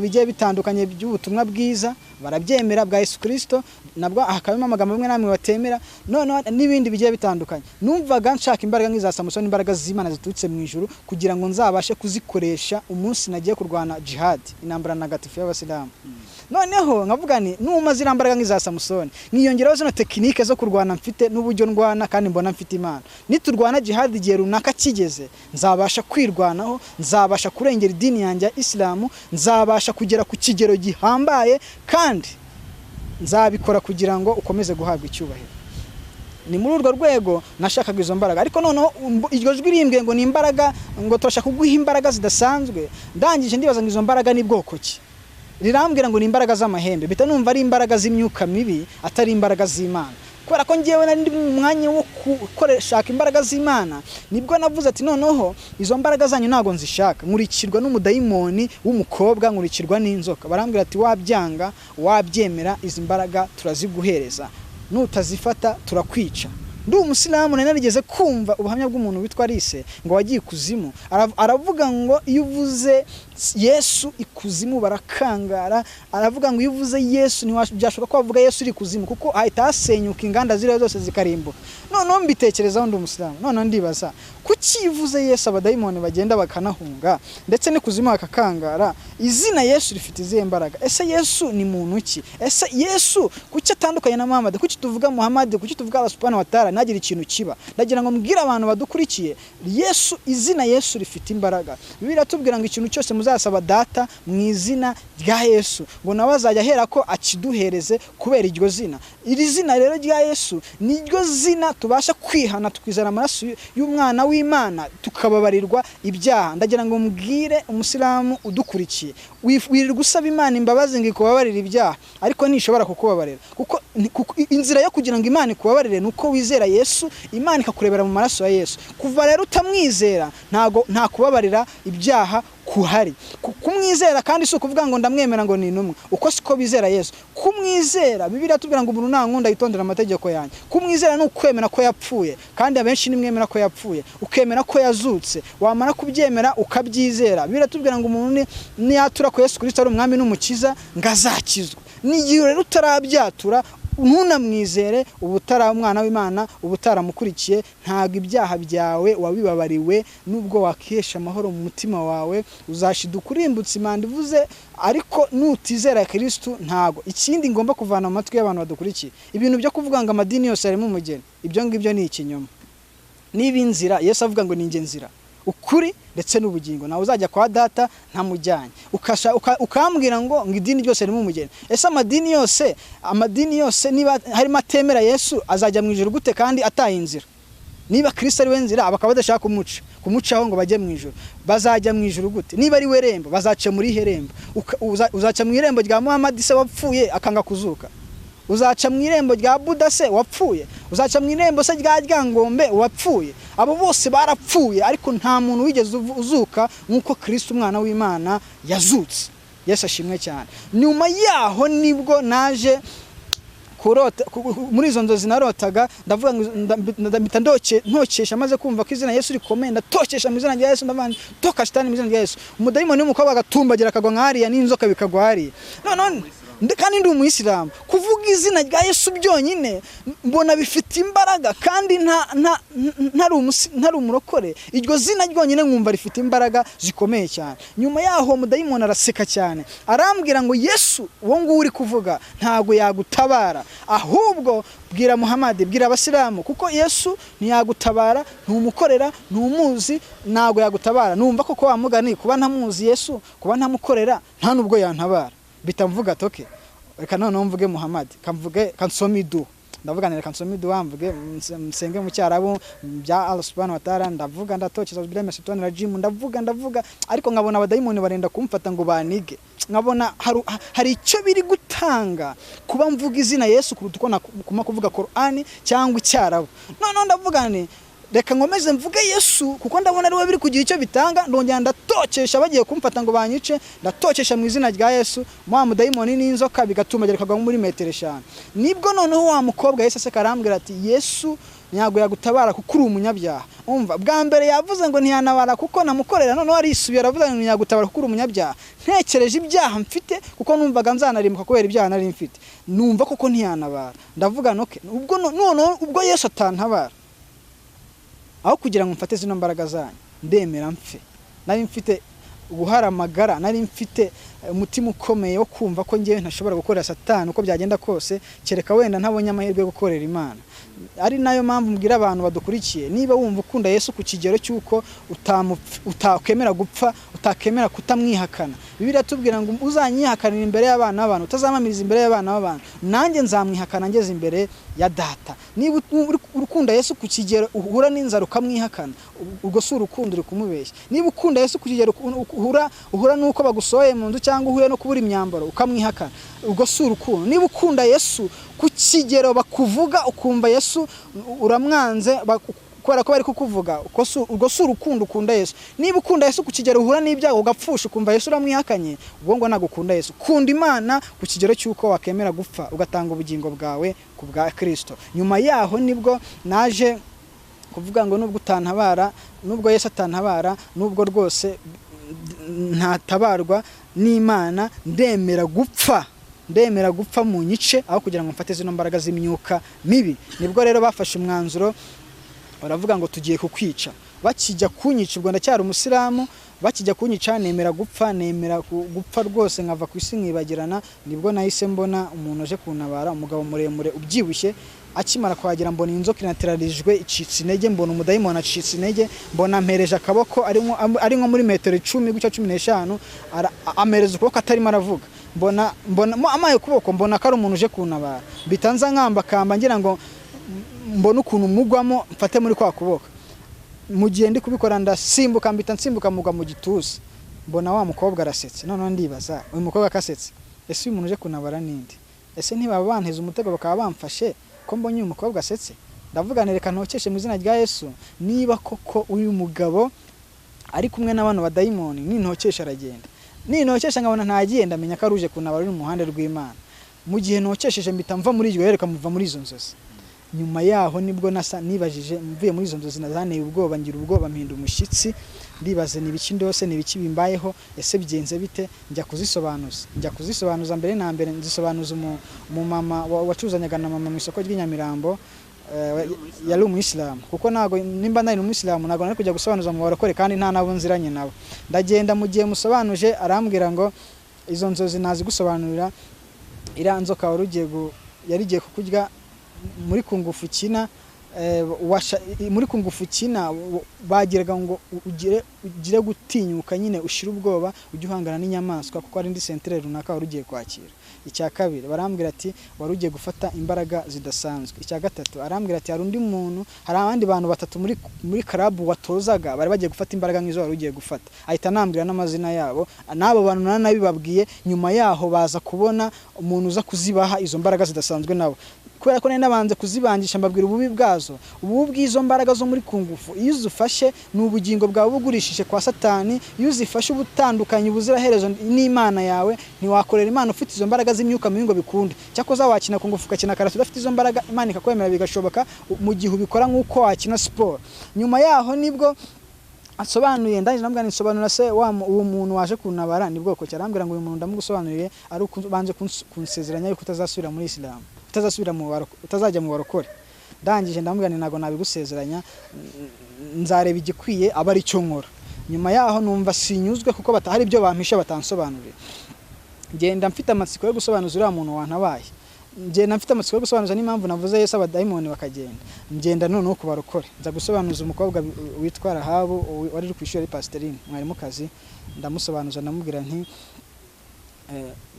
bigiye bitandukanye by'ubutumwa bwiza barabyemera bwa Yesu Kristo, nabwo hakabimo amagambo amwe namwe batemera, none n'ibindi bigiye bitandukanye. Numvaga nshaka imbaraga nk'iza Samusoni, imbaraga z'Imana ziturutse mu ijuru, kugira ngo nzabashe kuzikoresha umunsi nagiye kurwana jihad, intambara ntagatifu y'abasilamu. Noneho nkavuga nti numa ziriya mbaraga nk'iza Samusoni, nkiyongeraho zino tekinike zo kurwana mfite n'uburyo ndwana kandi mbona mfite Imana, niturwana jihad igihe runaka kigeze, nzabasha kwirwanaho, nzabasha kurengera idini yanjye ya Islamu, nzabasha kugera ku kigero gihambaye, kandi nzabikora kugira ngo ukomeze guhabwa icyubahiro. Ni muri urwo rwego nashakaga izo mbaraga. Ariko noneho iryo jwi rimbwiye ngo ni imbaraga, ngo turashaka kuguha imbaraga zidasanzwe. Ndangije ndibaza ngo izo mbaraga ni bwoko ki? Rirambwira ngo ni imbaraga z'amahembe. Bita numva ari imbaraga z'imyuka mibi, atari imbaraga z'Imana. Kubera ko ngewe nari ndi mu mwanya wo gukoresha imbaraga z'Imana, nibwo navuze ati noneho izo mbaraga zanyu ntago nzishaka. Nkurikirwa n'umudayimoni w'umukobwa, nkurikirwa n'inzoka. Barambwira ati wabyanga wabyemera, izi mbaraga turaziguhereza, nutazifata turakwica. Ndi umusilamu nari narigeze kumva ubuhamya bw'umuntu witwa Alice ngo wagiye ikuzimu. Aravuga ngo iyo uvuze Yesu ikuzimu barakangara. Aravuga ngo iyo uvuze Yesu ntibyashoboka ko wavuga Yesu uri ikuzimu, kuko ahita hasenyuka inganda ziriya zose zikarimbuka. Noneho mbitekerezaho ndi umusilamu, noneho ndibaza kuki iyo uvuze Yesu abadayimoni bagenda bakanahunga ndetse n'ikuzimu bakakangara? Izina Yesu rifite izihe mbaraga? Ese Yesu ni muntu ki? Ese Yesu kuki atandukanye na Muhammad? Kuki tuvuga Muhammad? Kuki tuvuga Allah subhanahu wa ta'ala ntagire ikintu kiba? Ndagira ngo mbwire abantu badukurikiye, Yesu, izina Yesu rifite imbaraga. Bibiliya iratubwira ngo ikintu cyose muzasaba data mu izina rya Yesu, ngo nawe azajya ahera ko akiduhereze kubera iryo zina. Iri zina rero rya Yesu niryo zina tubasha kwihana tukizana amaraso y'umwana w'Imana tukababarirwa ibyaha. Ndagira ngo mbwire umusilamu udukurikiye, wirirwa usaba Imana imbabazi ngo ikubabarire ibyaha, ariko ntishobora kukubabarira, kuko inzira yo kugira ngo Imana ikubabarire nuko wizera Yesu, Imana ikakurebera mu maraso ya Yesu. Kuva rero utamwizera ntago nta kubabarira ibyaha kuhari. Kumwizera kandi si ukuvuga ngo ndamwemera ngo ni intumwa, uko siko bizera Yesu. Kumwizera, Bibiliya iratubwira ngo umuntu nankunda yitondera amategeko yanjye. Kumwizera ni ukwemera ko yapfuye, kandi abenshi nimwemera ko yapfuye, ukemera ko yazutse, wamara kubyemera ukabyizera. Bibiliya iratubwira ngo umuntu niyatura ko Yesu Kristo ari umwami n'umukiza ngo azakizwa. N'igihe rero utarabyatura ntunamwizere, uba utari umwana w'Imana, uba utaramukurikiye, ntabwo ibyaha byawe wabibabariwe. Nubwo wakihesha amahoro mu mutima wawe uzashiduka urimbutse, Imana ivuze, ariko nutizera Kristo ntago. Ikindi ngomba kuvana mu matwi y'abantu badukurikiye, ibintu byo kuvuga ngo amadini yose arimo umugeni, ibyo ngibyo ni ikinyoma. Niba inzira Yesu avuga ngo ni njye nzira, ukuri ndetse n'ubugingo, nawe uzajya kwa data ntamujyanye. Ukambwira ngo idini ryose ririmo umugeni. Ese amadini yose niba harimo atemera Yesu azajya mu ijuru gute kandi ataye inzira? Niba Kristo ari we nzira bakaba badashaka kumucaho ngo bajye mu ijuru, bazajya mu ijuru gute? Niba ari we rembo bazaca muri ihe rembo? Uzaca mu irembo rya Muhammad se wapfuye akanga kuzuka? Uzaca mu irembo rya Buda se wapfuye? Uzaca mu irembo se rya Ryangombe wapfuye? Abo bose barapfuye, ariko nta muntu wigeze uzuka nk'uko Kristo umwana w'Imana yazutse. Yesu ashimwe cyane. Nyuma yaho nibwo naje kurota muri izo nzozi narotaga, ndavuga ngo ntokesha, maze kumva ko izina Yesu rikomeye, ndatokesha mu izina rya Yesu, ndavuga toka shitani mu izina rya Yesu. Umudayimoni w'umukobwa agatumbagira akagwa nk'hariya n'inzoka bikagwa hariya. None kandi ndi umuyisilamu, kuvuga izina rya Yesu byonyine mbona bifite imbaraga, kandi ntari umurokore, iryo zina ryonyine nkumva rifite imbaraga zikomeye cyane. Nyuma yaho umudayimoni araseka cyane, arambwira ngo Yesu uwo nguwo uri kuvuga ntago yagutabara, ahubwo bwira Muhammad, bwira abasilamu, kuko Yesu ntiyagutabara, ntumukorera, ntumuzi, ntago yagutabara. Numva koko wa mugani, kuba ntamuzi Yesu, kuba ntamukorera, nta nubwo yantabara. Bitamvuga toke reka noneho mvuge Muhammad, kamvuge kansome iduha. Ndavuga reka nsome iduha, mvuge msenge mu cyarabu bya Allah subhanahu wa ta'ala. Ndavuga ndatokeza billahi minash rajim, ndavuga ariko nkabona abadayimoni barenda kumfata ngo banige. Nkabona hari icyo biri gutanga kuba mvuga izina Yesu kuruta uko kuma kuvuga Qur'ani cyangwa icyarabu. Noneho ndavuga nti reka nkomeze mvuge Yesu kuko ndabona ari we biri kugira icyo bitanga. Ndongera ndatokesha, bagiye kumfata ngo banyice, ndatokesha mu izina rya Yesu, wa mudayimoni n'inzoka bigatuma kagwa muri metero 5. Nibwo noneho wa mukobwa Yesu aseka arambwira ati Yesu nyago yagutabara kuko uri umunyabyaha. Umva, bwa mbere yavuze ngo ntiyanabara kuko namukorera, noneho arisubiye aravuga ngo ntiyagutabara kuko uri umunyabyaha. Ntekereje ibyaha mfite kuko numvaga nzanarimbuka kubera ibyaha nari mfite, numva koko ntiyanabara. Ndavuga noke ubwo noneho ubwo Yesu atantabara, aho kugira ngo mfate zino mbaraga zanyu ndemera mfe. Nari mfite guharamagara, nari mfite umutima ukomeye wo kumva ko ngewe ntashobora gukorera Satani uko byagenda kose, kereka wenda ntabonye amahirwe yo gukorera Imana. Ari nayo mpamvu mbwira abantu badukurikiye, niba wumva ukunda Yesu ku kigero cy'uko utakemera gupfa, utakemera kutamwihakana, Bibiliya itubwira ngo uzanyihakanira imbere y'abana b'abantu, utazamamiriza imbere y'abana b'abantu, nanjye nzamwihakana ngeze imbere ya data. Niba ukunda Yesu ku kigero uhura n'inzara ukamwihakana, ubwo si urukundo, uri kumubeshya. Niba ukunda Yesu ku kigero uhura n'uko bagusohoye mu nzu cyangwa uhuye no kubura imyambaro ukamwihakana, ubwo si urukundo. Niba ukunda Yesu ku kigero bakuvuga ukumva Yesu uramwanze kubera ko bari kukuvuga, ubwo si urukundo ukunda Yesu. Niba ukunda Yesu ku kigero uhura n'ibyago ugapfusha ukumva Yesu uramwihakanye, ubwo ngo ntabwo ukunda Yesu. Kunda Imana ku kigero cy'uko wakemera gupfa ugatanga ubugingo bwawe ku bwa Kristo. Nyuma yaho nibwo naje kuvuga ngo nubwo utantabara, nubwo Yesu atantabara, nubwo rwose ntatabarwa n'Imana, ndemera gupfa, ndemera gupfa mu nyice aho kugira ngo mfate zino mbaraga z'imyuka mibi. Nibwo rero bafashe umwanzuro baravuga ngo tugiye kukwica. Bakijya kunyica, ubwo ndacyari umusilamu, bakijya kunyica nemera gupfa, nemera gupfa rwose nkava ku isi nkibagirana. Nibwo nahise mbona umuntu aje kuntabara, umugabo muremure ubyibushye. Akimara kuhagera mbona inzoka inaterarijwe icitse intege, mbona umudayimoni acitse intege, mbona ampereje akaboko ari nko muri metero 10 gutya 15, ampereza ukuboko atarimo aravuga. Mbona amaye ukuboko, mbona ko ari umuntu uje kuntabara. Mpita nza nkambakamba ngira ngo mbone ukuntu mugwamo mfate muri kwa kuboko. Mu gihe ndi kubikora ndasimbuka, mpita nsimbuka mugwa mu gituza. Mbona wa mukobwa arasetse. Noneho ndibaza, uyu mukobwa akasetse, ese uyu muntu uje kuntabara ninde? Ese ntibaba banteze umutego bakaba bamfashe ko mbonye uyu mukobwa asetse? Ndavuga nti reka ntokeshe mu izina rya Yesu, niba koko uyu mugabo ari kumwe n'abantu badayimoni, nintokesha aragenda. Nintokesha nkabona ntagiye, ndamenya ko aruje kuntabara uri mu ruhande rw'Imana. Mu gihe ntokesheje mpita mva muri iryo yereka, muva muri izo nzozi. Nyuma yaho nibwo nasa nibajije, mvuye muri izo nzozi nazanteye ubwoba, ngira ubwoba, mpinda umushyitsi, ndibaze ni ibiki ndose, ni ibiki bimbayeho, ese bigenze bite? Njya kuzisobanuza mbere na mbere nzisobanuza umumama wacuzanyaga na mama mu isoko ry'i Nyamirambo, yari umuyisilamu, kuko ntago nimba nari umuyisilamu ntago nari kujya gusobanuza mu barokore kandi nta nabo nziranye nabo. Ndagenda, mu gihe musobanuje arambwira ngo izo nzozi nazigusobanurira, iriya nzoka wari ugiye yari igiye kukurya muri kungufu ukina, muri kungufu ukina bagiraga ngo ugire gutinyuka nyine, ushire ubwoba, ujye uhangana n'inyamaswa kuko hari indi sentere runaka wari ugiye kwakira. Icya kabiri barambwira ati wari ugiye gufata imbaraga zidasanzwe. Icya gatatu arambwira ati hari undi muntu, hari abandi bantu batatu muri club watozaga bari bagiye gufata imbaraga nk'izo wari ugiye gufata. Ahita anambwira n'amazina yabo, n'abo bantu nanabibabwiye. Nyuma yaho baza kubona umuntu uza kuzibaha izo mbaraga zidasanzwe nabo, kubera ko nari nabanze kuzibangisha mbabwira ububi bwazo. Ububi bw'izo mbaraga zo muri kungufu, iyo uzifashe ni ubugingo bwawe bugurishije kwa Satani. Iyo uzifashe ubutandukanye ubuziraherezo n'Imana yawe, ntiwakorera Imana ufite izo mbaraga z'imyuka mibi ngo bikunde. Cyakoze wakina kungufu, ukakina karate udafite izo mbaraga, Imana ikakwemera bigashoboka mu gihe ubikora nk'uko wakina siporo. Nyuma yaho nibwo asobanuye, ndangije namubwira nti nsobanura se wa uwo muntu waje kuntabara ni bwoko ki? Arambwira ngo uyu muntu ndamugusobanuriye ari uko ubanje kunsezeranya yuko utazasubira muri Islam, utazasubira mu baroko, utazajya mu barokore. Ndangije ndamubwira nti ntabwo nabigusezeranya, nzareba igikwiye aba ari cyo nkora. Nyuma yaho numva sinyuzwe kuko hari ibyo bampishe batansobanuriye. Ngenda mfite amatsiko yo gusobanuza uriya muntu wantabaye, ngenda mfite amatsiko yo gusobanuza n'impamvu navuze Yesu abadayimoni bakagenda. Ngenda noneho ku barokore, nza gusobanuza umukobwa witwa Rahabu wari uri ku ishuri, ari pasiterine, mwarimukazi. Ndamusobanuza, ndamubwira nti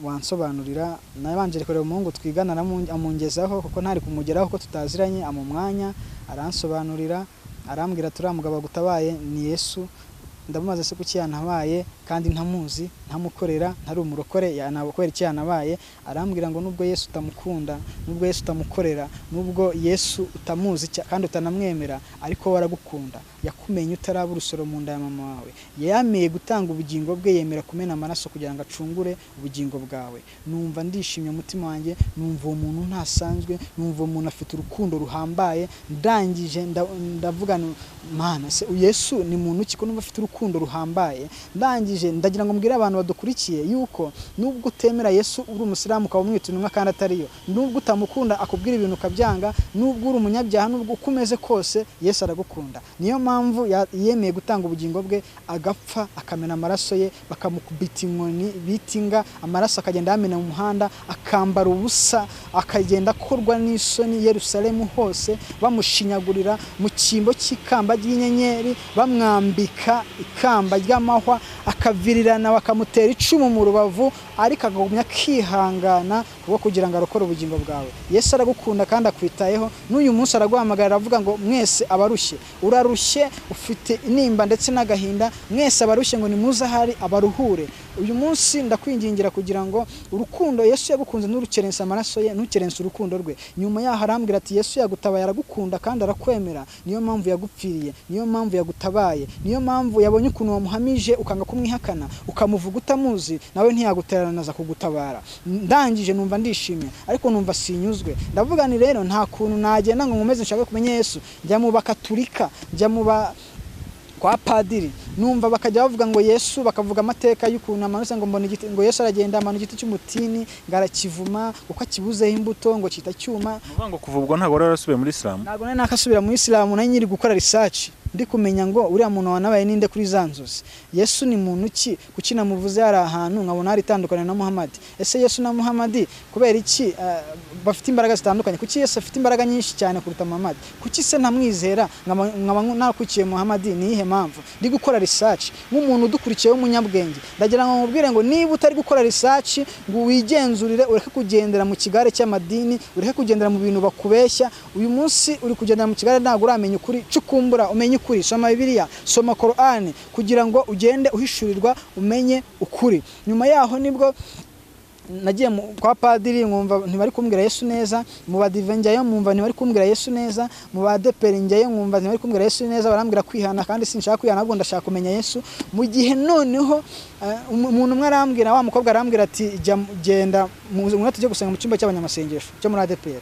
wansobanurira? Nabanje kureba umuhungu twigana, amungezaho kuko ntari kumugeraho kuko tutaziranye, amu mwanya aransobanurira, arambwira ati uriya mugabo agutabaye ni Yesu. Ndamubaza se kuki yantabaye kandi ntamuzi, ntamukorera, ntari umurokore, yanabukora iki yanabaye? Arambwira ngo nubwo Yesu utamukunda, nubwo Yesu utamukorera, nubwo Yesu utamuzi kandi utanamwemera, ariko we aragukunda. Yakumenye utaraba urusoro mu nda ya mama wawe, yemeye gutanga ubugingo bwe, yemera kumena amaraso kugira ngo acungure ubugingo bwawe. Numva ndishimye umutima wanjye, numva uwo muntu ntasanzwe, numva uwo muntu afite urukundo ruhambaye. Ndangije ndavuga nti Mana se Yesu ni muntu ki ko numva afite urukundo ruhambaye? Ndangije ndagira ngo mbwire abantu badukurikiye yuko nubwo utemera Yesu, uri umusilamu ukaba umwita intumwa kandi atariyo, nubwo utamukunda akubwira ibintu ukabyanga, nubwo uri umunyabyaha, nubwo uko umeze kose, Yesu aragukunda. Niyo mpamvu yemeye gutanga ubugingo bwe, agapfa, akamena amaraso ye, bakamukubita inkoni bita inga, amaraso akagenda yamena mu muhanda, akambara ubusa, akagenda akorwa n'isoni Yerusalemu hose, bamushinyagurira mu cyimbo cy'ikamba ry'inyenyeri bamwambika ikamba ry'amahwa, akavirirana bakamutera icumu mu rubavu, ariko akagumya akihangana kubwo kugira ngo arokore ubugingo bwawe. Yesu aragukunda kandi akwitayeho. N'uyu munsi araguhamagara aravuga ngo mwese abarushye, urarushye ufite intimba ndetse n'agahinda, mwese abarushye ngo nimuze ahari abaruhure. Uyu munsi ndakwingingira kugira ngo urukundo Yesu yagukunze nturukerense amaraso ye, ntukerense urukundo rwe. Nyuma yaho arambwira ati Yesu yagutabaye aragukunda kandi arakwemera, niyo mpamvu yagupfiriye, niyo mpamvu yagutabaye, niyo mpamvu yabonye ukuntu wamuhamije ukanga kumwihakana ukamuvuga utamuzi, nawe ntiyagutererana kugutabara. Ndangije numva ndishimye ariko numva sinyuzwe. Ndavuga ni rero nta kuntu nagenda ngo nkomeze nshaka kumenya Yesu, njya mu bakaturika, njya mu kwa padiri, numva bakajya bavuga ngo Yesu, bakavuga amateka y'ukuntu amanutse ngo mbona igiti, ngo Yesu aragenda amana igiti cy'umutini ngo arakivuma kuko akibuzeho imbuto ngo kita cyuma. Uvuga ngo kuva ubwo ntabwo wari warasubiye muri Islam? Ntabwo nari nakasubira muri Islam, nari nyiri gukora research ndi kumenya ngo uriya muntu wanabaye ninde kuri za nzozi. Yesu ni muntu ki? Kuki namuvuze hari ahantu nkabona hari itandukanye na Muhammad? Ese Yesu na Muhammad kubera iki bafite imbaraga zitandukanye? Kuki Yesu afite imbaraga nyinshi cyane kuruta Muhammad? Kuki se ntamwizera nkaba nakurikiye Muhammad? Ni iyihe mpamvu? Ndi gukora research nk'umuntu udukurikiye w'umunyabwenge. Ndagira ngo nkubwire ngo niba utari gukora research ngo wigenzurire, ureke kugendera mu kigare cy'amadini, ureke kugendera mu bintu bakubeshya. Uyu munsi uri kugendera mu kigare ntabwo uramenya ukuri. Cukumbura umenye ukuri, soma Bibiliya, soma Korani kugira ngo ugende uhishurirwa umenye ukuri. Nyuma yaho nibwo nagiye kwa padiri nkumva ntibari kumbwira Yesu neza, mu badive njyayo nkumva ntibari kumbwira Yesu neza, mu badeperi njyayo nkumva ntibari kumbwira Yesu neza, barambwira kwihana kandi sinshaka kwihana ahubwo ndashaka kumenya Yesu. Mu gihe noneho umuntu umwe arambwira, wa mukobwa arambwira ati genda mwe tujye gusenga mu cyumba cy'abanyamasengesho cyo muri ADPR.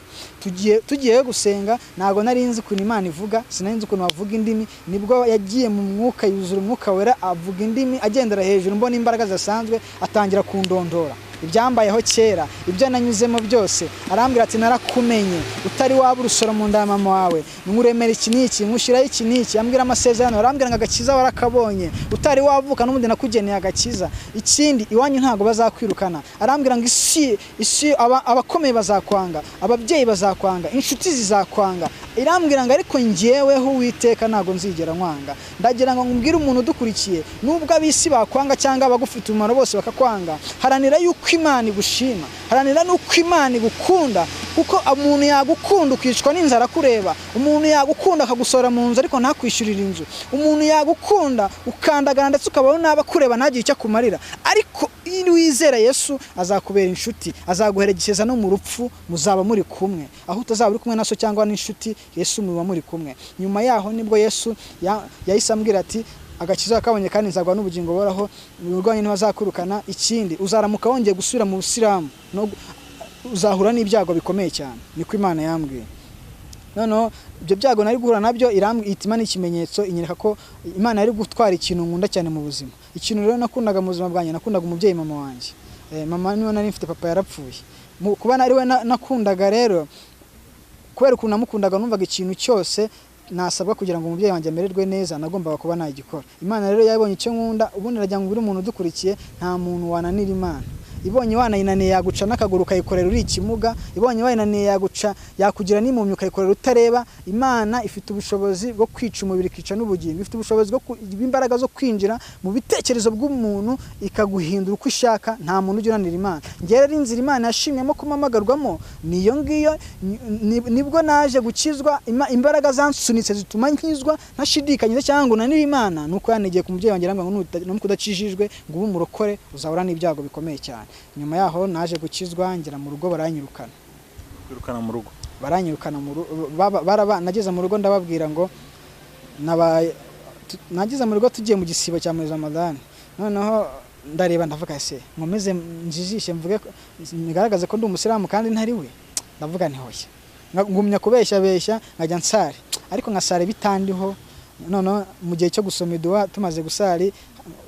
Tugiye gusenga, ntago nari nzi ukuntu Imana ivuga, sinari nzi ukuntu bavuga indimi. Nibwo yagiye mu mwuka yuzura umwuka wera avuga indimi agendera hejuru, mbona imbaraga zidasanzwe, atangira kundondora ibyambayeho kera, ibyo nanyuzemo byose. Arambwira ati narakumenye utari waba urusoro mu nda ya mama wawe, nkuremera iki n'iki, nkushyiraho iki n'iki. Ambwira amasezerano, arambwira ngo agakiza warakabonye utari wavuka n'ubundi nakugeneye agakiza. Ikindi iwanyu ntago bazakwirukana. Arambwira ngo isi abakomeye bazakwanga, ababyeyi bazakwanga, inshuti zizakwanga. Irambwira ngo ariko njyeweho Uwiteka ntago nzigera nkwanga. Ndagira ngo ngumbwire umuntu udukurikiye, nubwo abisi bakwanga cyangwa abagufite umumaro bose bakakwanga, haranira yuko Imana igushima, haranira nuko Imana igukunda, kuko umuntu yagukunda ukicwa n'inzara kureba, umuntu yagukunda akagusora mu nzu ariko ntakwishyurira inzu, umuntu yagukunda ukandagana ndetse ukabaho naba kureba ntagire icyo akumarira. Ariko iyo wizera Yesu azakubera inshuti, azaguherekeza no mu rupfu muzaba muri kumwe, aho utazaba uri kumwe na so cyangwa n'inshuti, Yesu muba muri kumwe. Nyuma yaho nibwo Yesu yahise ambwira ati agakiza kabonye kandi nzagwa n'ubugingo buhoraho, urwanya ntibazakurukana. Ikindi uzaramuka wongeye gusubira mu Busilamu no uzahura n'ibyago bikomeye cyane, niko Imana yambwiye. Noneho ibyo byago nari guhura nabyo itima n'ikimenyetso inyereka ko Imana yari gutwara ikintu nkunda cyane mu buzima. Ikintu rero nakundaga mu buzima bwanjye, nakundaga umubyeyi mama wanjye. Mama niwe nari mfite, papa yarapfuye. Kuba nari we nakundaga rero, kubera ukuntu namukundaga numvaga ikintu cyose nasabwa kugira ngo umubyeyi wanjye amererwe neza nagombaga kuba nagikora. Imana rero yabonye icyo nkunda. Ubundi ndagira ngo umuntu udukurikiye, nta muntu wananira Imana. Ibonye wanayinaniye yaguca n'akaguru ukayikorera uri ikimuga, ibonye wayinaniye yaguca yakugira n'impumyi ukayikorera utareba. Imana ifite ubushobozi bwo kwica umubiri ikica n'ubugingo, ifite ubushobozi bwo imbaraga zo kwinjira mu bitekerezo bw'umuntu ikaguhindura uko ishaka. Nta muntu ujya unanira Imana. Njye rero inzira Imana yashimyemo kumamagarwamo niyo ngiyo, nibwo naje gukizwa. Imbaraga zansunitse zituma nkizwa ntashidikanyije cyangwa ngo unanire Imana, nuko yanegeye ku mubyeyi wanjye arambwira ngo nuko udakijijwe ngo ube umurokore uzahura n'ibyago bikomeye cyane. Nyuma yaho naje gukizwa ngera mu rugo baranyirukana. Kwirukana mu rugo? Baranyirukana mu rugo. Nageze mu rugo ndababwira ngo nabaye nageze mu rugo tugiye mu gisibo cya Mwezi Ramadhan. Noneho ndareba ndavuga ese nkomeze njijishe mvuge ngaragaze ko ndi umusilamu kandi ntari we. Ndavuga nti hoya. Ngumya kubeshya besha nkajya nsari, ariko nkasara bitandiho. Noneho mu gihe cyo gusoma iduwa tumaze gusari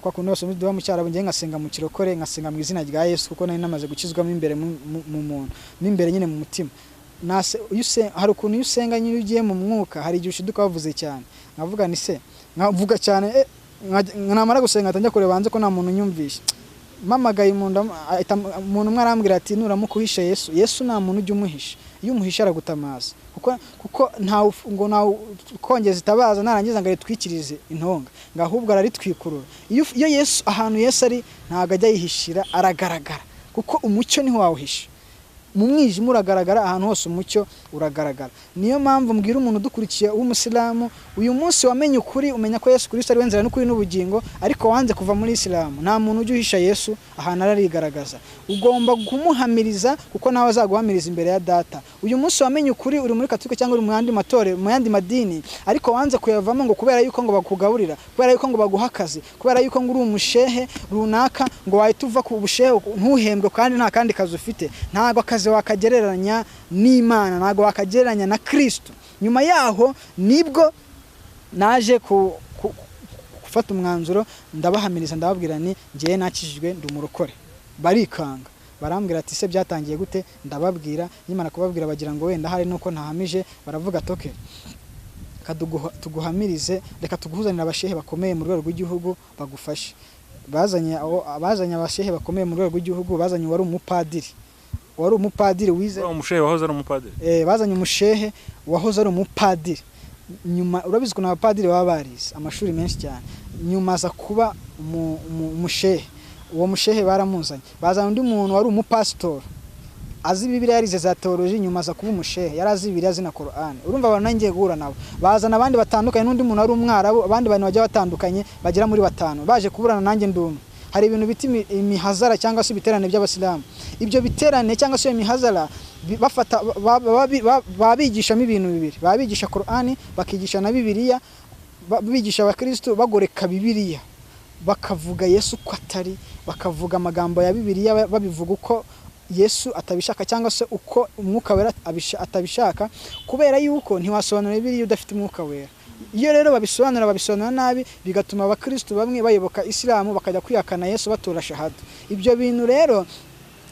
kwa kundi basoma iduwa mu cyarabu, ngiye ngasenga mu kirokore, ngasenga mu izina rya Yesu kuko nari namaze gukizwamo imbere mu muntu, n'imbere nyine mu mutima. Hari ukuntu iyo usenga nyine ugiye mu mwuka hari igihe ushiduka wavuze cyane. Nkavuga ni se, nkavuga cyane, namara gusenga atangira kureba hanze ko nta muntu unyumvishe. Mamagaye umuntu umwe arambwira ati nuramuka uhishe Yesu, Yesu nta muntu ujya umuhisha, iyo umuhisha aragutamaza. Kuko nta ngo nta kongeza itabaza narangiza ngo aritwikirize intonga, ngo ahubwo araritwikurura. Iyo Yesu, ahantu Yesu ari ntabwo ajya yihishira, aragaragara, kuko umucyo niho wawuhisha. Mu mwijima uragaragara, ahantu hose umucyo uragaragara. Niyo mpamvu mbwira umuntu udukurikiye w'umusilamu, uyu munsi wamenye ukuri, umenya ko Yesu Kristo ari we nzira n'ukuri n'ubugingo, ariko wanze kuva muri Isilamu. Nta muntu ujya uhisha Yesu, ahantu ararigaragaza. Ugomba kumuhamiriza kuko nawe azaguhamiriza imbere ya data. Uyu munsi wamenye ukuri, uri muri Katolika cyangwa uri mu yandi matorero, mu yandi madini, ariko wanze kuyavamo ngo kubera yuko ngo bakugaburira, kubera yuko ngo baguha akazi, kubera yuko ngo uri umushehe runaka, ngo wahita uva ku bushehe ntuhembwe kandi nta kandi kazi ufite. Ntabwo akazi wakagereranya n'Imana, ntabwo wakagereranya na Kristo. Nyuma yaho nibwo naje gufata umwanzuro, ndabahamiriza, ndababwira ni ngiye nakijijwe, ndi umurokore. Barikanga, barambwira ati se byatangiye gute? Ndababwira, nyimara kubabwira bagira ngo wenda hari nuko ntahamije, baravuga toke tuguhamirize, reka tuguhuzanire abashehe bakomeye mu rwego rw'igihugu bagufashe. Bazanye abashehe bakomeye mu rwego rw'igihugu, bazanye wari umupadiri, wari umupadiri wize, umushehe wahoze ari umupadiri. Bazanye umushehe wahoze ari umupadiri. Nyuma urabizi ko n'abapadiri baba barize amashuri menshi cyane, nyuma aza kuba umushehe. Uwo mushehe baramuzanye, bazana undi muntu wari umupasitori azi Bibiliya, yarize za theology, nyuma aza kuba umushehe, yari azi Bibiliya, azi na Qur'an. Urumva abantu nangiye guhura nabo, bazana abandi batandukanye, n'undi muntu wari umwarabu, abandi bantu bajya batandukanye bagera muri batanu, baje kuburana nanjye ndumwe. Hari ibintu bita imihazara cyangwa se ibiterane by'abasilamu. Ibyo biterane cyangwa se imihazara bafata babigishamo ibintu bibiri, babigisha Qur'ani, bakigisha na Bibiliya, bigisha abakristo bagoreka Bibiliya, bakavuga Yesu ko atari, bakavuga amagambo ya Bibiliya babivuga uko Yesu atabishaka cyangwa se uko umwuka wera atabishaka, kubera yuko ntiwasobanura Bibiliya udafite umwuka wera. Iyo rero babisobanura nabi, bigatuma abakristo bamwe bayoboka Isilamu bakajya kwihakana Yesu batura shahada. Ibyo bintu rero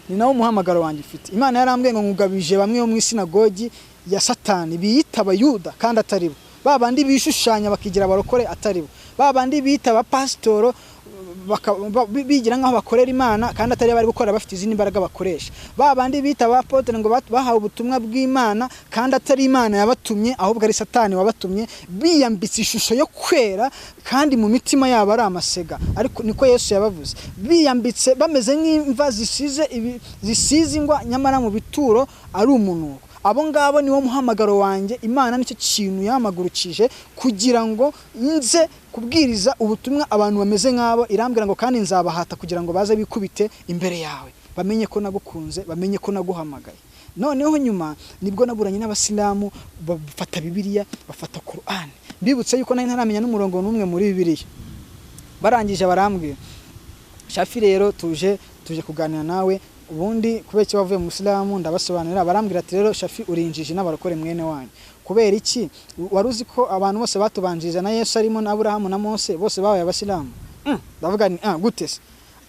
ni nawo umuhamagaro wanjye ufite. Imana yarambwiye ngo ngugabije bamwe bo mu isinagogi ya Satani biyita abayuda kandi atari bo, ba bandi bishushanya bakigira abarokore atari bo, ba bandi biyita abapasitoro bigira nkaho bakorera Imana kandi atari bari gukora, bafite izindi mbaraga bakoresha, ba bandi bita abapotere ngo bahawe ubutumwa bw'Imana kandi atari Imana yabatumye, ahubwo ari Satani wabatumye, biyambitse ishusho yo kwera kandi mu mitima yabo ari amasega. Ariko niko Yesu yabavuze, biyambitse bameze nk'imva zisize ingwa, nyamara mu bituro ari umunuko. Abo ngabo niwo muhamagaro wanjye. Imana nicyo kintu yamagurukije kugira ngo nze kubwiriza ubutumwa abantu bameze nk'abo. Irambwira ngo kandi nzabahata kugira ngo baze bikubite imbere yawe, bamenye ko nagukunze, bamenye ko naguhamagaye. Noneho nyuma nibwo naburanye n'abasilamu, bafata Bibiliya, bafata Qur'an. Mbibutse yuko nari ntaramenya n'umurongo n'umwe muri Bibiliya. Barangije barambwira, Shafi rero tuje kuganira nawe, ubundi kubera iki wavuye mu Musilamu? Ndabasobanurira, barambwira ati rero Shafi urinjije n'abarokore mwene wanyu. Kubera iki? Wari uzi ko abantu bose batubanjiriza na Yesu arimo na Aburahamu na Mose bose babaye abasilamu? Ndavuga ni gute se?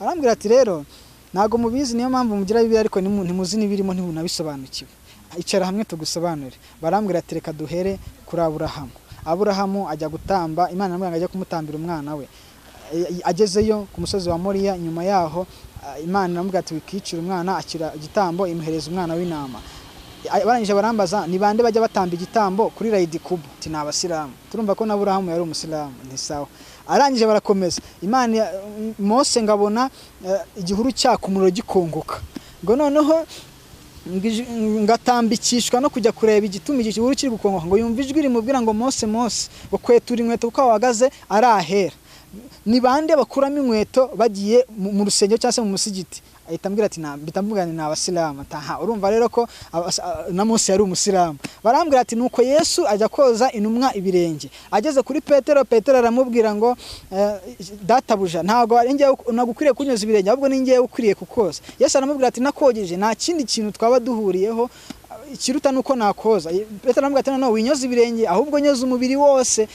Arambwira ati rero ntago mubizi, niyo mpamvu mugira Bibiliya ariko ntimuzi n'ibirimo, ntimunabisobanukiwe. Icara hamwe tugusobanurire. Barambwira ati reka duhere kuri Aburahamu. Aburahamu ajya gutamba, Imana iramubwira ngo ajye kumutambira umwana we. Agezeyo ku musozi wa Moriya, nyuma yaho Imana iramubwira ati wikicira umwana, akira igitambo, imuhereza umwana w'intama. Barangije barambaza ni bande bajya batamba igitambo kuri Rayidi Kubu? Ati ni abasilamu. Turumva ko na Aburahamu yari umusilamu, ni sawa. Arangije barakomeza, Imana Mose ngabona igihuru cyaka umuriro gikongoka, ngo noneho ngatambikishwa no kujya kureba igituma igihuru kiri gukongoka, ngo yumva ijwi rimubwira ngo Mose, Mose, ngo kwetura inkweto kuko wahagaze ari ahera. Ni bande bakuramo inkweto bagiye mu rusengero cyangwa se mu musigiti? Ahita ambwira ati mpita ni abasilamu. Taha, urumva rero ko na Mose yari umusilamu. Barambwira ati nuko Yesu ajya koza intumwa ibirenge, ageze kuri Petero, Petero aramubwira ngo databuja ntago ari njye nagukwiriye kunyoza ibirenge, ahubwo ni njye ukwiriye kukoza. Yesu aramubwira ati nakogeje, nta kindi kintu twaba duhuriyeho ikiruta nuko nakoza. Petero aramubwira ati no winyoza ibirenge, ahubwo nyoza umubiri wose.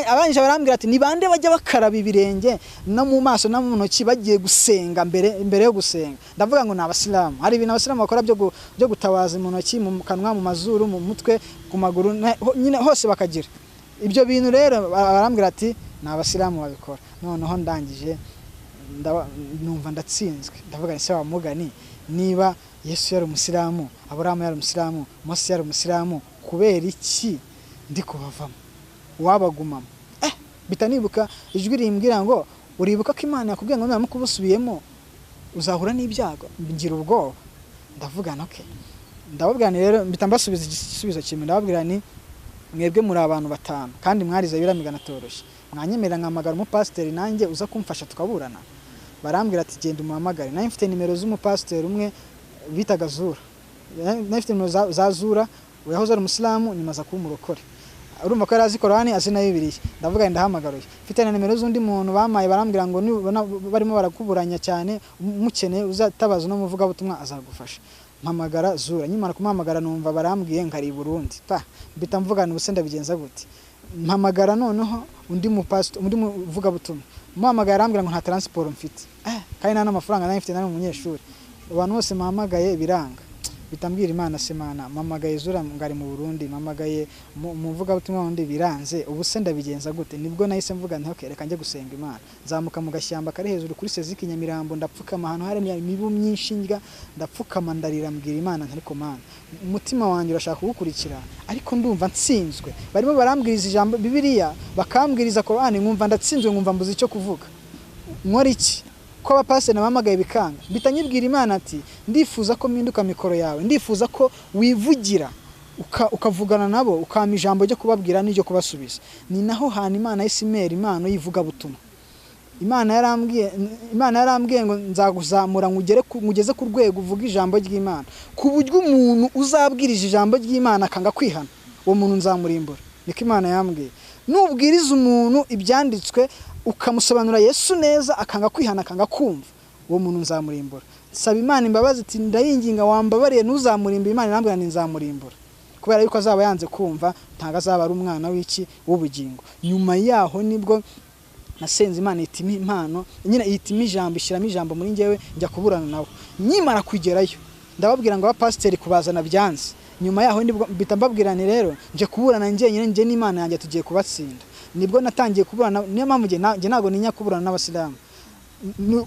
Abanje barambwira ati ni bande bajya bakaraba ibirenge no mu maso no mu ntoki bagiye gusenga mbere yo gusenga? Ndavuga ngo ni abasilamu. Hari ibintu abasilamu bakora byo gutabaza mu ntoki, mu kanwa, mu mazuru, mu mutwe, ku maguru, nyine hose bakagira ibyo bintu. Rero barambwira ati ni abasilamu babikora. Noneho ndangije numva ndatsinzwe, ndavuga nti se wa mugani, niba Yesu yari umusilamu, Aburahamu yari umusilamu, Mose yari umusilamu, Kubera iki ndi kubavamo wabagumamo? Mpita nibuka ijwi rimbwira ngo uribuka ko Imana yakubwiye ngo nuramuka ubusubiyemo uzahura n'ibyago. Ngira ubwoba, ndavuga okay, ndababwira nti rero mpita mbasubiza igisubizo kimwe, ndababwira nti mwebwe muri abantu batanu kandi mwarize biramigana toroshye, mwanyemerera nkahamagara umupasiteri nanjye uza kumfasha tukaburana? Barambwira ati genda umuhamagare. Nari mfite nimero z'umupasiteri umwe bitaga Zura, nari mfite nimero za Zura, yahoze ari umusilamu nyuma aza kuba umurokore, urumva ko yari azi Korani azi na Bibiliya. Ndavuga ndahamagaruye, mfite na nimero z'undi muntu bamaye, barambwira ngo nibona barimo barakuburanya cyane mukeneye uzatabaza no muvugabutumwa azagufasha. Mpamagara Zura, nyimara kumuhamagara numva barambwiye ngari i Burundi, pa mpita mvugana ubuse ndabigenza gute? Mpamagara noneho undi mupastor, undi muvugabutumwa, muhamagara arambwira ngo nta transport mfite, kandi nta n'amafaranga nari mfite, nari umunyeshuri. Abantu bose mpamagaye biranga, bitambwira Imana se Mana, mpamagaye Zura ngari mu Burundi, mpamagaye muvugabutumwa wundi biranze, ubu se ndabigenza gute? Nibwo nahise mvuga nti okay, reka njye gusenga Imana. Nzamuka mu gashyamba kari hejuru kuri Seziki Nyamirambo, ndapfukama ahantu hari imibu myinshi ndya, ndapfukama ndarira, mbwira Imana nti ariko Mana, umutima wanjye urashaka kugukurikira ariko ndumva nsinzwe. Barimo barambwiriza ijambo Bibiliya, bakambwiriza Korani, nkumva ndatsinzwe, nkumva mbuze icyo kuvuga. Nkora iki? Ko abapasiteri nabamagaye bikanga. Mpita nyibwira Imana ati ndifuza ko mpinduka mikoro yawe, ndifuza ko wivugira ukavugana nabo, ukampa ijambo ryo kubabwira n'iryo kubasubiza. Ni naho hantu Imana yahise impera impano y'ivugabutumwa. Imana yarambwiye ngo nzaguzamura ngugeze ku rwego uvuga ijambo ry'Imana, ku buryo umuntu uzabwirije ijambo ry'Imana akanga kwihana, uwo muntu nzamurimbura. Niko Imana yambwiye. Nubwiriza umuntu ibyanditswe ukamusobanura Yesu neza akanga kwihana akanga kumva, uwo muntu nzamurimbura. Nsaba Imana imbabazi ati ndayinginga wambabariye ntuzamurimbure. Imana irambwira nti nzamurimbura kubera yuko azaba yanze kumva, ntago azaba ari umwana w'iki w'ubugingo. Nyuma yaho nibwo nasenze Imana itima impano nyine, itima ijambo, ishyiramo ijambo muri njyewe, njya kuburana nabo. Nyimara kugerayo ndababwira ngo abapasiteri kubazana byanze. Nyuma yaho nibwo mpita mbabwira nti rero nje kuburana njyenyine, nje n'Imana yanjye tugiye kubatsinda. Nibwo natangiye kuburana, niyo mpamvu nge ntago ninya kuburana n'abasilamu.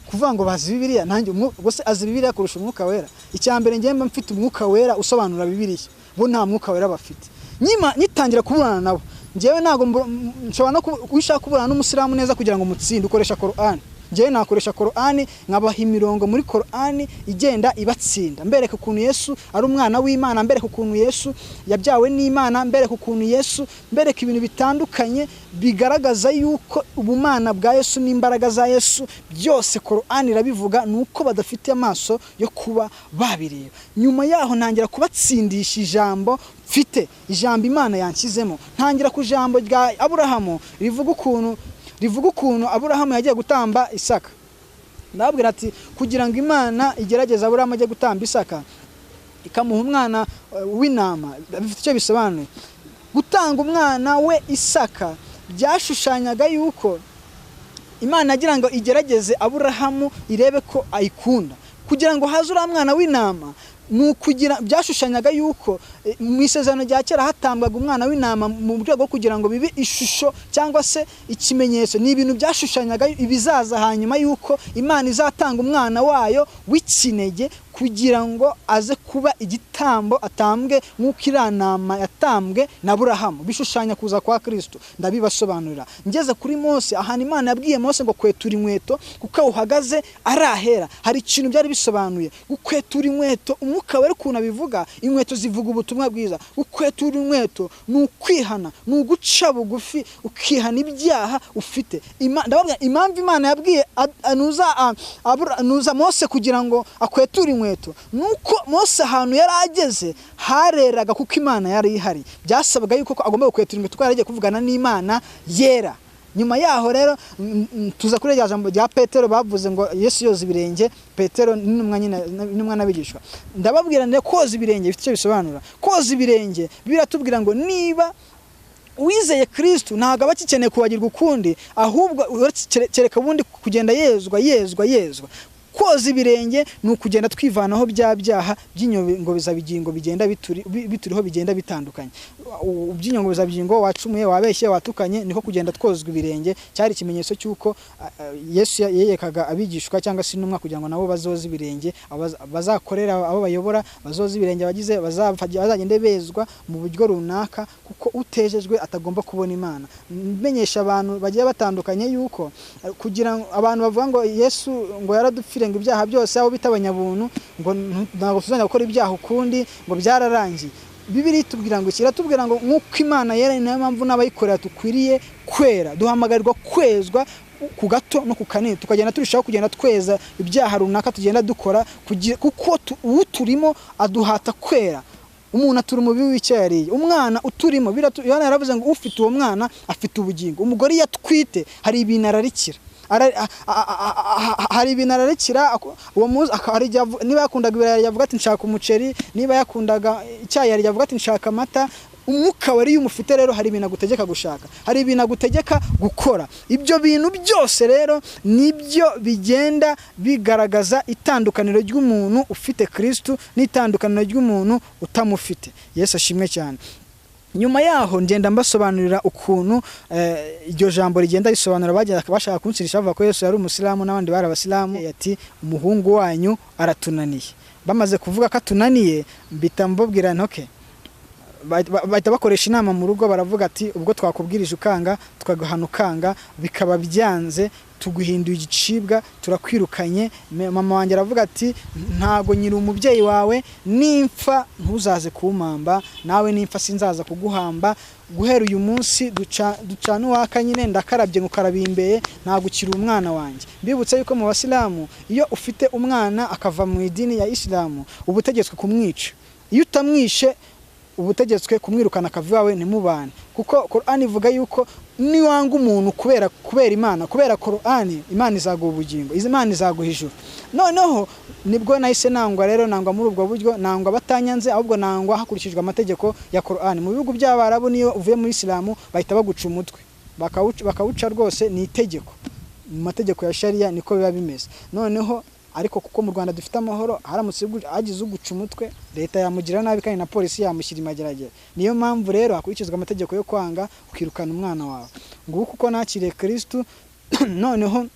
Kuvuga ngo bazi Bibiliya, nanjye ubwo se azi Bibiliya kurusha umwuka wera. Icya mbere nge mba mfite umwuka wera usobanura Bibiliya, bo nta mwuka wera bafite. Nyima nitangira kuburana nabo, njyewe ntago nshobora no ushaka kuburana n'umusilamu neza kugira ngo mutsinde ukoresha Korani. Njyewe nakoresha Korani, nkabaha imirongo muri Korani igenda ibatsinda, mbereka ukuntu Yesu ari umwana w'Imana, mbereka ukuntu Yesu yabyawe n'Imana, mbereka ukuntu Yesu, mbereka ibintu bitandukanye bigaragaza yuko ubumana bwa Yesu n'imbaraga za Yesu byose Korani irabivuga, nuko badafite amaso yo kuba babireba. Nyuma yaho ntangira kubatsindisha ijambo mfite, ijambo Imana yanshyizemo. Ntangira ku ijambo rya Aburahamu rivuga ukuntu Aburahamu yagiye gutamba Isaka. Ndababwira ati kugira ngo Imana igerageze Aburahamu ajye gutamba Isaka ikamuha umwana w'intama, bifite icyo bisobanuye. Gutanga umwana we Isaka byashushanyaga yuko Imana agira ngo igerageze Aburahamu irebe ko ayikunda, kugira ngo haze uriya mwana w'intama. Nukugira byashushanyaga yuko mu isezerano rya kera hatambwaga umwana w'intama mu rwego rwo kugira ngo bibe ishusho cyangwa se ikimenyetso. Ni ibintu byashushanyaga ibizaza hanyuma yuko Imana izatanga umwana wayo w'ikinege kugira ngo aze kuba igitambo atambwe nk'uko iriya ntama yatambwe na Aburahamu, bishushanya kuza kwa Kristo. Ndabibasobanurira ngeze kuri Mose, ahantu Imana yabwiye Mose ngo kwetura inkweto kuko uhagaze arahera. Hari ikintu byari bisobanuye gukwetura inkweto. Umwuka wera ukuntu abivuga, inkweto zivuga ubutumwa bwiza. Gukwetura inkweto ni ukwihana, ni uguca bugufi ukihana ibyaha ufite. Ndababwira impamvu Imana yabwiye anuza Mose kugira ngo akweture inkweto, nuko Mose ahantu yari ageze hareraga kuko Imana yari ihari. Byasabaga yuko agomba gukwetura inkweto kuko yari agiye kuvugana n'Imana yera. Nyuma yaho rero tuza kuri rya jambo rya Petero bavuze ngo Yesu yoza ibirenge, Petero n'intumwa n'abigishwa. Ndababwira nde koza ibirenge bifite icyo bisobanura. Koza ibirenge biratubwira ngo niba wizeye Kristo ntago aba akikeneye kubagirwa ukundi, ahubwo kereka ubundi kugenda yezwa yezwa yezwa. Koza ibirenge ni ukugenda twivanaho bya byaha by'inyongobezabigingo bigenda bituriho, bigenda bitandukanye. By'inyongobezabigingo, wacumuye, wabeshye, watukanye, niko kugenda twozwa ibirenge. Cyari ikimenyetso cy'uko Yesu yeyekaga abigishwa cyangwa se intumwa kugira ngo nabo bazoze ibirenge, bazakorera abo bayobora, bazoze ibirenge abagize, bazagende bezwa mu buryo runaka, kuko utejejwe atagomba kubona Imana. Menyesha abantu bagiye batandukanye yuko kugira ngo abantu bavuga ngo Yesu ngo yaradupfire ngo ibyaha byose, abo bita abanyabuntu, ngo ntabwo tuzongera gukora ibyaha ukundi, ngo byararangiye. Bibiliya itubwira ngo iki? Iratubwira ngo nk'uko Imana yera, ni nayo mpamvu n'abayikorera dukwiriye kwera. Duhamagarirwa kwezwa ku gato no ku kanini, tukagenda turushaho kugenda tweza ibyaha runaka tugenda dukora, kuko uturimo aduhata kwera. Umuntu atura umubiri w'icyo yariye. Umwana uturimo, Yohana yaravuze ngo ufite uwo mwana afite ubugingo. Umugore iyo atwite hari ibintu ararikira, hari ibintu ararikira. Uwo munsi niba yakundaga ibirayi yavuga ati nshaka umuceri, niba yakundaga icyayi yavuga ati nshaka amata. Umwuka wari umufite rero hari ibintu agutegeka gushaka, hari ibintu agutegeka gukora. Ibyo bintu byose rero nibyo bigenda bigaragaza itandukaniro ry'umuntu ufite Kristo n'itandukaniro ry'umuntu utamufite. Yesu ashimwe cyane. Nyuma yaho ngenda mbasobanurira ukuntu iryo jambo rigenda risobanura. Bagenda bashaka kunsirisha bavuga ko Yesu yari umusilamu n'abandi bari abasilamu, ati umuhungu wanyu aratunaniye. Bamaze kuvuga ko atunaniye, mpita mbabwira ntoke, bahita bakoresha inama mu rugo, baravuga ati ubwo twakubwirije ukanga, tukaguhana ukanga, bikaba byanze, tuguhinduye igicibwa, turakwirukanye. Mama wanjye aravuga ati ntago nyiri umubyeyi wawe, nimfa ntuzaze kumpamba, nawe nimfa sinzaza kuguhamba. Guhera uyu munsi ducana uwaka nyine, ndakarabye ngukarabimbeye, ntago ukiri umwana wanjye. Mbibutse yuko mu basilamu iyo ufite umwana akava mu idini ya Isilamu uba utegetswe kumwica. Iyo utamwishe uba utegetswe kumwirukana akava iwawe ntimubane, kuko Qur'an ivuga yuko niwanga umuntu kubera Imana, kubera Qur'an, Imana izaguha ubugingo, Imana izaguha ijuru. Noneho nibwo nahise nangwa rero, nangwa muri ubwo buryo, nangwa batanyanze, ahubwo nangwa hakurikijwe amategeko ya Qur'an. Mu bihugu by'Abarabu niyo uvuye muri Isilamu bahita baguca umutwe, bakawuca rwose, ni itegeko mu mategeko ya Sharia niko biba bimeze. Noneho ariko kuko mu Rwanda dufite amahoro, haramutse hagize uguca umutwe leta yamugira nabi kandi na polisi yamushyira imageragere. Niyo mpamvu rero hakurikizwa amategeko yo kwanga ukirukana umwana wawe. Nguko uko nakiriye Kristo. Noneho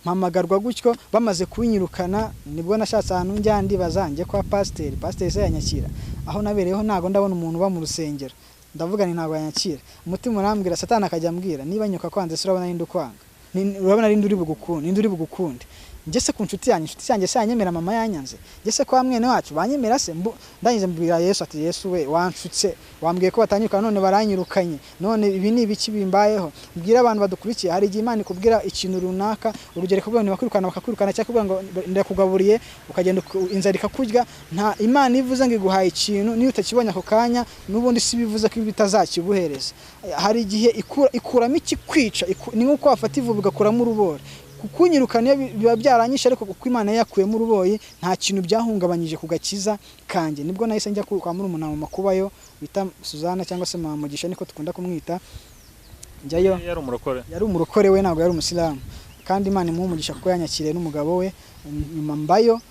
mpamagarwa gutyo, bamaze kunyirukana nibwo nashatse ahantu njya ndibaza njye kwa pasiteri. Pasiteri se yanyakira? Aho nabereyeho ntago ndabona umuntu uba mu rusengero, ndavuga nti ntabwo yanyakira. Umutima urambwira, Satani akajya ambwira niba nyoka kwanze se urabona ninde ukwanga, urabona ninde uri bugukunde, ninde uri bugukunde. Njye se ku nshuti yanjye, inshuti yanjye se yanyemera, mama yanyanze, njye se kwa mwene wacu banyemera se? Ndangije mbwira Yesu ati Yesu we wanshutse, wambwiye ko batanyirukana none baranyirukanye, none ibi ni ibiki bimbayeho? Mbwira abantu badukurikiye, hari igihe Imana ikubwira ikintu runaka, urugero ikubwira ngo bakwirukana bakakwirukana, cyangwa ikubwira ngo ndakugaburiye ukagenda inzara ikakurya. Nta Imana ivuze ngo iguhaye ikintu niyo utakibonye ako kanya, n'ubundi si bivuze ko bitazakiguhereza. Hari igihe ikuramo ikikwica, ni nk'uko wafata ivubi ugakuramo urubori. Kukunyirukana biba byaranyishe, ariko kuko Imana yakuyemo uruboyi nta kintu byahungabanyije ku gakiza kanjye. Nibwo nahise njya kwa murumuna mama kubayo bita Suzana cyangwa se mama Mugisha niko tukunda kumwita. Njyayo yari umurokore, yari umurokore we, ntabwo yari umusilamu, kandi Imana imuha umugisha kuko yanyakiriye n'umugabo we. Nyuma mbayo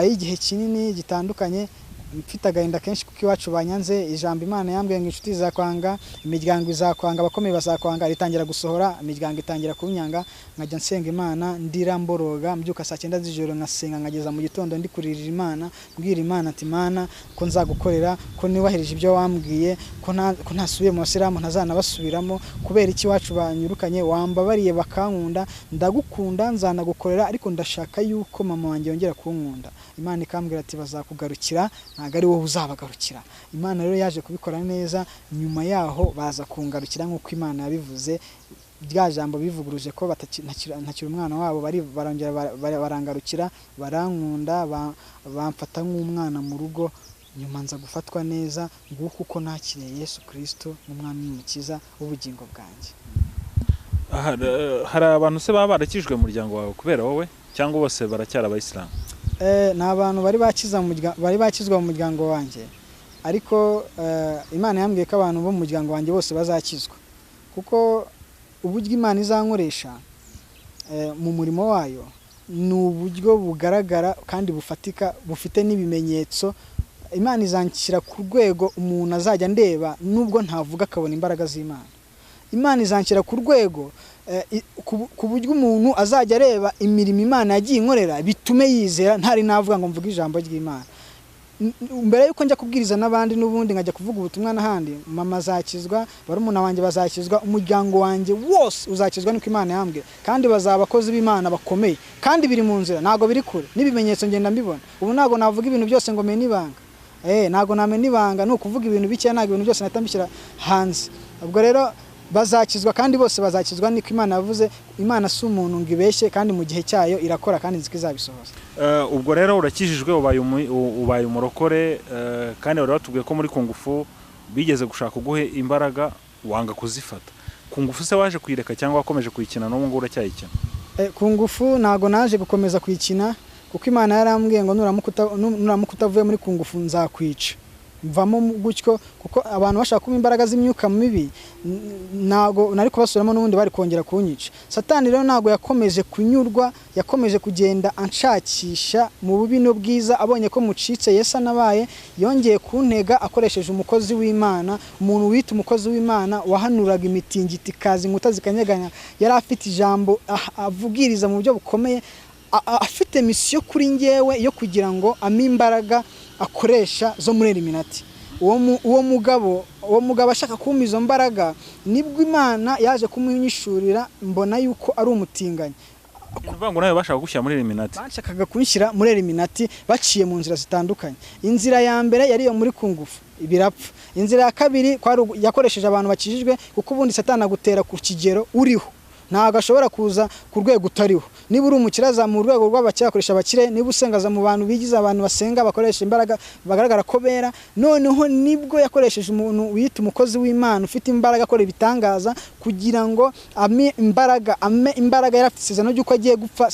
igihe kinini gitandukanye mfite agahinda kenshi kuko iwacu banyanze. Ijambo Imana yambwiye ngo inshuti izakwanga, imiryango izakwanga, abakomeye bazakwanga, ritangira gusohora, imiryango itangira kunyanga. Nkajya nsenga Imana ndira mboroga, mbyuka saa 9 z'ijoro nkasenga nkageza mu gitondo ndi kuririra Imana, mbwira Imana ati Imana ko nzagukorera, ko niwahirije ibyo wambwiye, ko ntasubiye mu basilamu ntazanabasubiramo, kubera iki iwacu banyirukanye, wambabariye bakankunda, ndagukunda nzanagukorera, ariko ndashaka yuko mama wanjye yongera kunkunda. Imana ikambwira ati bazakugarukira, ntabwo ari wowe uzabagarukira. Imana rero yaje kubikora neza, nyuma yaho baza kungarukira nk'uko Imana yabivuze. Rya jambo bivuguruje ko ntakiri umwana wabo, barongera barangarukira, barankunda, bamfata nk'umwana mu rugo. Nyuma nza gufatwa neza. Nguko uko nakiriye Yesu Kristo nk'umwami n'umukiza w'ubugingo bwanjye. Hari abantu se baba barakijwe mu muryango wawe kubera wowe, cyangwa bose baracyari abayisilamu? Ni abantu bari bakizwa mu muryango wanjye, ariko Imana yambwiye ko abantu bo mu muryango wanjye bose bazakizwa, kuko uburyo Imana izankoresha mu murimo wayo Ni uburyo bugaragara kandi bufatika, bufite n'ibimenyetso. Imana izanshyira ku rwego umuntu azajya ndeba nubwo ntavuga akabona imbaraga z'Imana. Imana izanshyira ku rwego ku buryo umuntu azajya areba imirimo Imana yagiye inkorera bitume yizera ntari navuga ngo mvuge ijambo ry'Imana. Mbere yuko njya kubwiriza n'abandi n'ubundi nkajya kuvuga ubutumwa n'ahandi, mama azakizwa, barumuna wanjye bazakizwa, umuryango wanjye wose uzakizwa, niko Imana yambwiye, kandi bazaba abakozi b'Imana bakomeye, kandi biri mu nzira, ntago biri kure, n'ibimenyetso ngenda mbibona. Ubu ntago navuga ibintu byose ngo mene ibanga, ntago namena ibanga, ni ukuvuga ibintu bike, ntago ibintu byose nahita mbishyira hanze. Ubwo rero bazakizwa kandi bose bazakizwa, niko Imana yavuze. Imana si umuntu ngo ibeshye, kandi mu gihe cyayo irakora kandi nzi ko izabisohoza. Ubwo rero urakijijwe, ubaye umurokore, kandi wari watubwiye ko muri kungufu bigeze gushaka kuguhe imbaraga wanga kuzifata. Kungufu se waje kuyireka cyangwa wakomeje kuyikina n'ubu ngubu uracyayikina? Kungufu ntago naje gukomeza kuyikina, kuko Imana yarambwiye ngo nuramuka utavuye muri kungufu nzakwica. Mvamo gutyo, kuko abantu bashaka kuba imbaraga z'imyuka mibi, ntago nari kubasubiramo n'ubundi bari kongera kunyica. Satani rero ntago yakomeje kunyurwa, yakomeje kugenda anshakisha mu bubi n'ubwiza. Abonye ko mucitse, Yesu anabaye, yongeye kuntega akoresheje umukozi w'Imana, umuntu wita umukozi w'Imana wahanuraga imitingito ikaza inkuta zikanyeganya. Yari afite ijambo avugiriza mu buryo bukomeye, afite misiyo kuri njyewe yo kugira ngo ampe imbaraga akoresha zo muri Illuminati. Uwo mugabo ashaka kumpa izo mbaraga, nibwo Imana yaje kumunyishurira, mbona yuko ari umutinganyi. Ni ukuvuga ngo nawe bashaka kugushyira muri Illuminati? Bashakaga kunshyira muri Illuminati baciye mu nzira zitandukanye. Inzira ya mbere yari iyo muri kungufu, birapfa. Inzira ya kabiri yakoresheje abantu bakijijwe, kuko ubundi Satani agutera ku kigero uriho, ntabwo ashobora kuza ku rwego utariho. Niba uri umukire aza mu rwego rw'abakire akoresha abakire, niba usenga aza mu bantu bigize abantu basenga bakoresha imbaraga bagaragara ko bera. Noneho nibwo yakoresheje umuntu wiyita umukozi w'Imana ufite imbaraga akora ibitangaza kugira ngo ame imbaraga, ame imbaraga. Yari afite isezerano ry'uko agiye gupfa.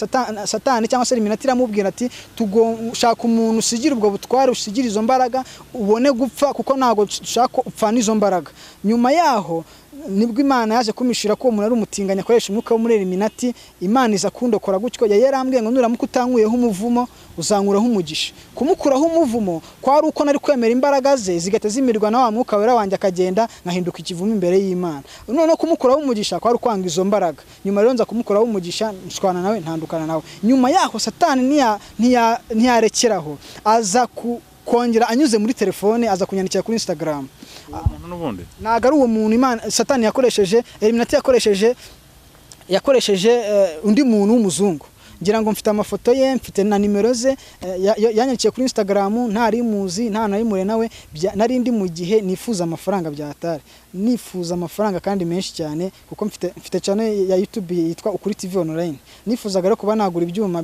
Satani cyangwa se Illuminati iramubwira ati tugoshaka umuntu usigira ubwo butware, usigira izo mbaraga ubone gupfa, kuko ntabwo dushaka ko upfana izo mbaraga. Nyuma yaho nibwo Imana yaje kumishira ko umuntu ari umutinganyi akoresha umwuka wo muri Illuminati. Imana iza kundokora gutyo. Yari yarambwiye ngo nuramuka utankuyeho umuvumo uzankuraho umugisha. Kumukuraho umuvumo kwari uko nari kwemera imbaraga ze zigahita zimirwa na wa mwuka wera wanjye akagenda nkahinduka ikivumo imbere y'Imana. Noneho kumukuraho umugisha kwari ukwanga izo mbaraga. Nyuma rero nza kumukuraho umugisha, nshwana nawe, ntandukana nawe. Nyuma yaho Satani ntiyarekeraho, aza kongera anyuze muri telefone, aza kunyandikira kuri Instagram. Umuntu n'ubundi ntago ari uwo muntu Imana Satani yakoresheje, Illuminati yakoresheje undi muntu w'umuzungu. Ngira ngo mfite amafoto ye, mfite na nimero ze, yanyandikiye kuri Instagram, ntari muzi, nta nari mure nawe, nari ndi mu gihe nifuza amafaranga bya hatari, nifuza amafaranga kandi menshi cyane, kuko mfite channel ya YouTube yitwa Ukuri TV Online. Nifuzaga rero kuba nagura ibyuma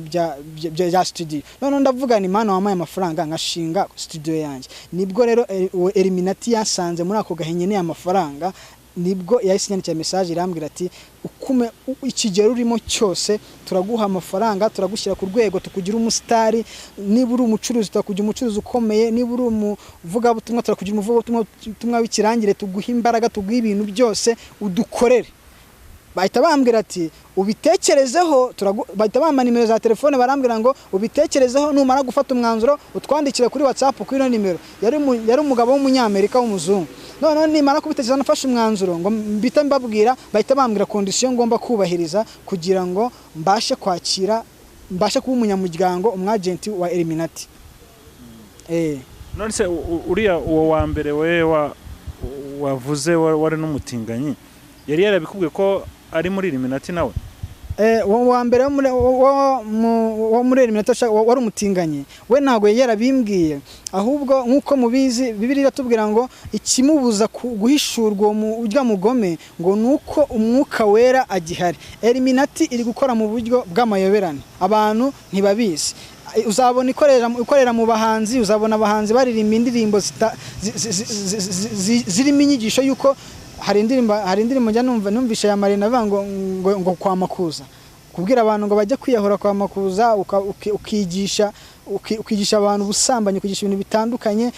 bya studio. Noneho ndavuga ni Imana wampaye amafaranga ngashinga studio yanjye. Nibwo rero uwo Illuminati yasanze muri ako gahe nkeneye amafaranga, nibwo yahise inyandikira message irambwira ati ukume ikigero urimo cyose turaguha amafaranga, turagushyira ku rwego tukugira umusitari, niba uri umucuruzi turakugira umucuruzi ukomeye, niba uri umuvugabutumwa turakugira umuvugabutumwa w'ikirangire, tuguha imbaraga, tuguha ibintu byose udukorere. Bahita bambwira ati ubitekerezeho, bahita bampa nimero za telefone barambwira ngo ubitekerezeho, numara gufata umwanzuro utwandikire kuri WhatsApp kuri ino nimero. Yari umugabo w'umunyamerika w'umuzungu. Noneho nimara kubitekereza nafashe umwanzuro ngo mbite mbabwira, bahita bambwira condition ngomba kubahiriza kugira ngo mbashe kwakira, mbashe kuba umunyamuryango, umwagenti wa Illuminati. None se uriya uwo wa mbere we wavuze wari n'umutinganyi, yari yarabikubwiye ko ari muri Illuminati nawe? Uwo wa mbere wo muri Illuminati wari umutinganyi we ntago yari yarabimbwiye, ahubwo nk'uko mubizi Bibiliya iratubwira ngo ikimubuza guhishurwa urya mugome ngo nuko umwuka wera agihari. Illuminati iri gukora mu buryo bw'amayoberane, abantu ntibabizi. Uzabona ikorera mu bahanzi, uzabona abahanzi baririmba indirimbo zirimo inyigisho yuko hari indirimbo njya numvisha ya Marina avuga ngo kwa Makuza, kubwira abantu ngo bajye kwiyahura kwa Makuza, ukigisha ukigisha abantu ubusambanyi, ukigisha ibintu bitandukanye,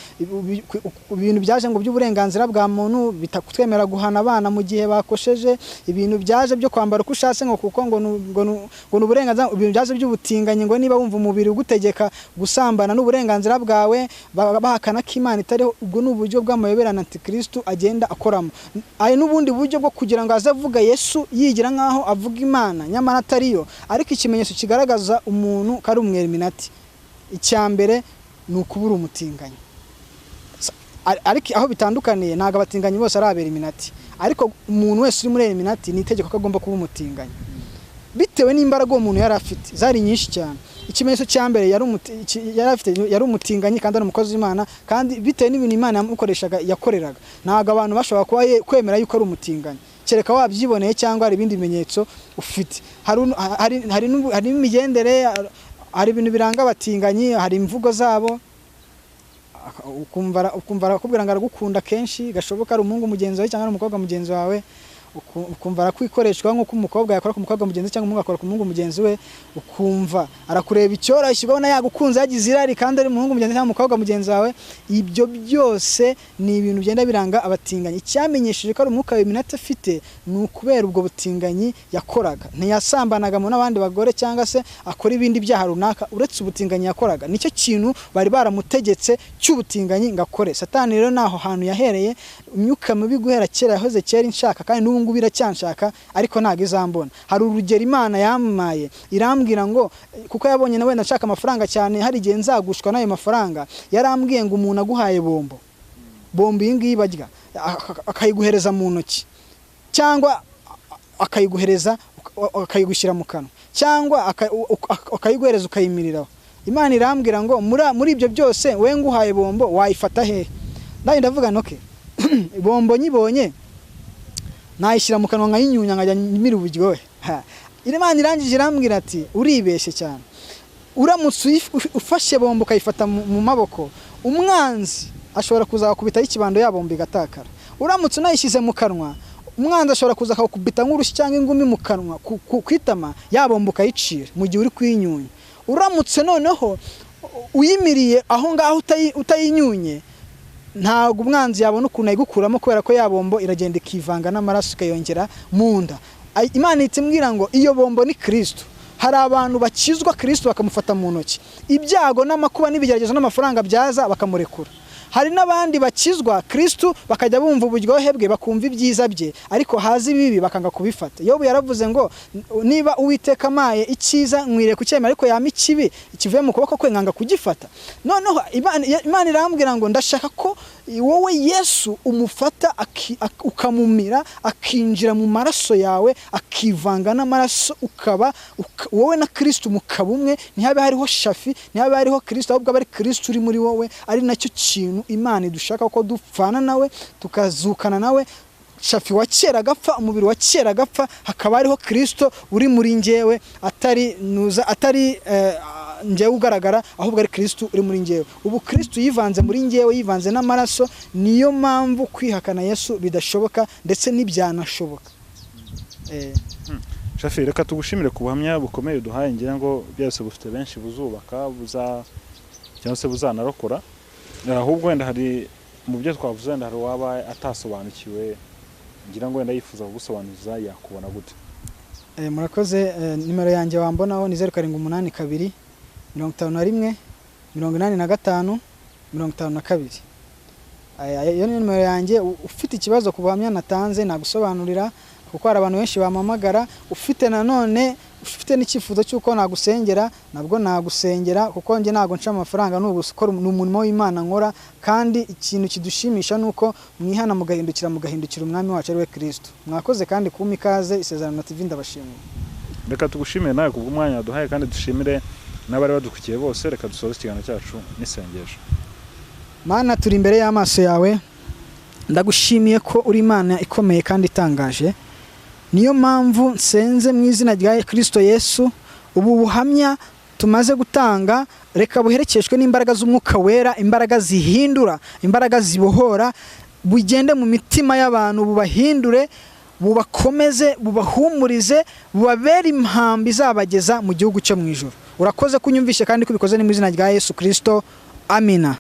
ibintu byaje ngo by'uburenganzira bwa muntu bitakutwemera guhana abana mu gihe bakosheje, ibintu byaje byo kwambara uko ushatse ngo kuko ngo ni uburenganzira, ibintu byaje by'ubutinganyi ngo niba wumva umubiri ugutegeka gusambana n'uburenganzira bwawe, bahakana ko Imana itariho. Ubwo ni uburyo bw'amayoberane Antikristo agenda akoramo. Ari n'ubundi buryo bwo kugira ngo aze avuga Yesu yigira nkaho avuga Imana nyamara atariyo. Ariko ikimenyetso kigaragaza umuntu ko ari umweliminati, icya mbere ni ukubura umutinganyi. Ariko aho bitandukaniye ntabwo abatinganyi bose ari abeliminati, ariko umuntu wese uri muri eliminati ni itegeko ko agomba kuba umutinganyi bitewe n'imbaraga uwo muntu yari afite zari nyinshi cyane. Ikimenyetso cya mbere yari umutinganyi kandi ari umukozi w'Imana, kandi bitewe n'ibintu Imana yamukoreshaga yakoreraga, ntabwo abantu bashobora kuba kwemera yuko ari umutinganyi kereka wabyiboneye cyangwa hari ibindi bimenyetso ufite. Hari n'imigendere, hari ibintu biranga abatinganyi, hari imvugo zabo, ukumva arakubwira ngo aragukunda kenshi gashoboka ari umuhungu mugenzi wawe cyangwa ari umukobwa mugenzi wawe, ukumva arakwikoreshwa nk'uko umukobwa yakora ku mukobwa mugenzi cyangwa umuhungu akora ku muhungu mugenzi we, ukumva arakureba icyoroshye ubona yagukunze yagize irari kandi ari umuhungu mugenzi cyangwa umukobwa mugenzi wawe. Ibyo byose ni ibintu byenda biranga abatinganyi. Icyamenyesheje ko ari umwuka w'Illuminati afite ni ukubera ubwo butinganyi yakoraga. Ntiyasambanaga mu n'abandi bagore cyangwa se akora ibindi byaha runaka uretse ubutinganyi yakoraga. Nicyo kintu bari baramutegetse cy'ubutinganyi ngo akore. Satani rero naho hantu yahereye imyuka mibi guhera kera, yahoze kera inshaka kandi n'ubu ngubu iracyanshaka ariko ntabwo izambona. Hari urugero Imana yamaye irambwira ngo kuko yabonye nawe ndashaka amafaranga cyane, hari igihe nzagushwa n'ayo mafaranga, yarambwiye ngo umuntu aguhaye bombo iyi ngiyi barya akayiguhereza mu ntoki cyangwa akayiguhereza akayigushyira mu kanwa cyangwa akayiguhereza ukayimiriraho. Imana irambwira ngo muri ibyo byose we nguhaye bombo wayifata hehe? Ndaye ndavuga ntoke bombo nyibonye nayishyira mu kanwa nkayinyunya nkajya mira uburyohe. Imana irangije irambwira ati uribeshye cyane, uramutse ufashe bombo ukayifata mu maboko umwanzi ashobora kuzakubita ikibando ya bombo igatakara. Uramutse unayishyize mu kanwa umwanzi ashobora kuza akakubita nk'urushyi cyangwa ingumi mu kanwa kwitama ya bombo ukayicira mu gihe uri kuyinyunya. Uramutse noneho uyimiriye aho ngaho utayinyunye ntabwo umwanzi yabona ukuntu ayigukuramo kubera ko ya bombo iragenda ikivanga n'amaraso ikayongera mu nda. Imana ihita imbwira ngo iyo bombo ni Kristo. Hari abantu bakizwa Kristo bakamufata mu ntoki, ibyago n'amakuba n'ibigeragezo n'amafaranga byaza bakamurekura. Hari n'abandi bakizwa Kristo bakajya bumva uburyohe bwe bakumva ibyiza bye, ariko haza ibibi bakanga kubifata. Yobu yaravuze ngo niba Uwiteka amaye icyiza nkwiriye kucyemera, ariko yama ikibi kivuye mu kuboko kwe nkanga kugifata. Noneho Imana irambwira ngo ndashaka ko wowe Yesu umufata ukamumira akinjira mu maraso yawe akivanga n'amaraso, ukaba wowe na Kristo mukaba umwe, ntihabe hariho Shafi, ntihabe hariho Kristo, ahubwo aba ari Kristo uri muri wowe. Ari nacyo kintu Imana idushaka ko dupfana nawe tukazukana nawe. Shafi wa kera agapfa, umubiri wa kera agapfa, hakaba hariho Kristo uri muri njyewe, atari nuza atari njyewe ugaragara, ahubwo ari Kristo uri muri njyewe. Ubu Kristo yivanze muri njyewe, yivanze n'amaraso. Niyo mpamvu kwihakana Yesu bidashoboka ndetse n'ibyanashoboka. Shafi, reka tugushimire ku buhamya bukomeye duhaye, ngira ngo byose bufite benshi buzubaka buza cyangwa se buzanarokora. Ahubwo wenda hari mu byo twavuze wenda hari uwaba atasobanukiwe, ngira ngo wenda yifuza kugusobanuza yakubona gute? Murakoze. Nimero yanjye wambonaho ni 0782 51 85 52. Iyo ni nimero yanjye. Ufite ikibazo ku buhamya natanze nagusobanurira, kuko hari abantu benshi bamamagara. Ufite nanone ufite n'icyifuzo cy'uko nagusengera nabwo nagusengera, kuko njye ntago nca amafaranga, ni umurimo w'Imana nkora. Kandi ikintu kidushimisha nuko mwihana mugahindukira umwami wacu ari we Kristo. Mwakoze kandi kumpa ikaze. Isezerano TV ndabashimiye. Reka tugushimire nawe kubw'umwanya waduhaye, kandi dushimire n'abari badukurikiye bose. Reka dusoze ikiganiro cyacu n'isengesho. Mana, turi imbere y'amaso yawe, ndagushimiye ko uri Imana ikomeye kandi itangaje. Niyo mpamvu nsenze mu izina rya Kristo Yesu, ubu buhamya tumaze gutanga reka buherekeshwe n'imbaraga z'umwuka wera, imbaraga zihindura, imbaraga zibohora, bugende mu mitima y'abantu bubahindure. Bubakomeze, bubahumurize, bubabere impamba izabageza mu gihugu cyo mu ijuru. Urakoze kunyumvishe kandi kubikoze ni mu izina rya Yesu Kirisito, amina.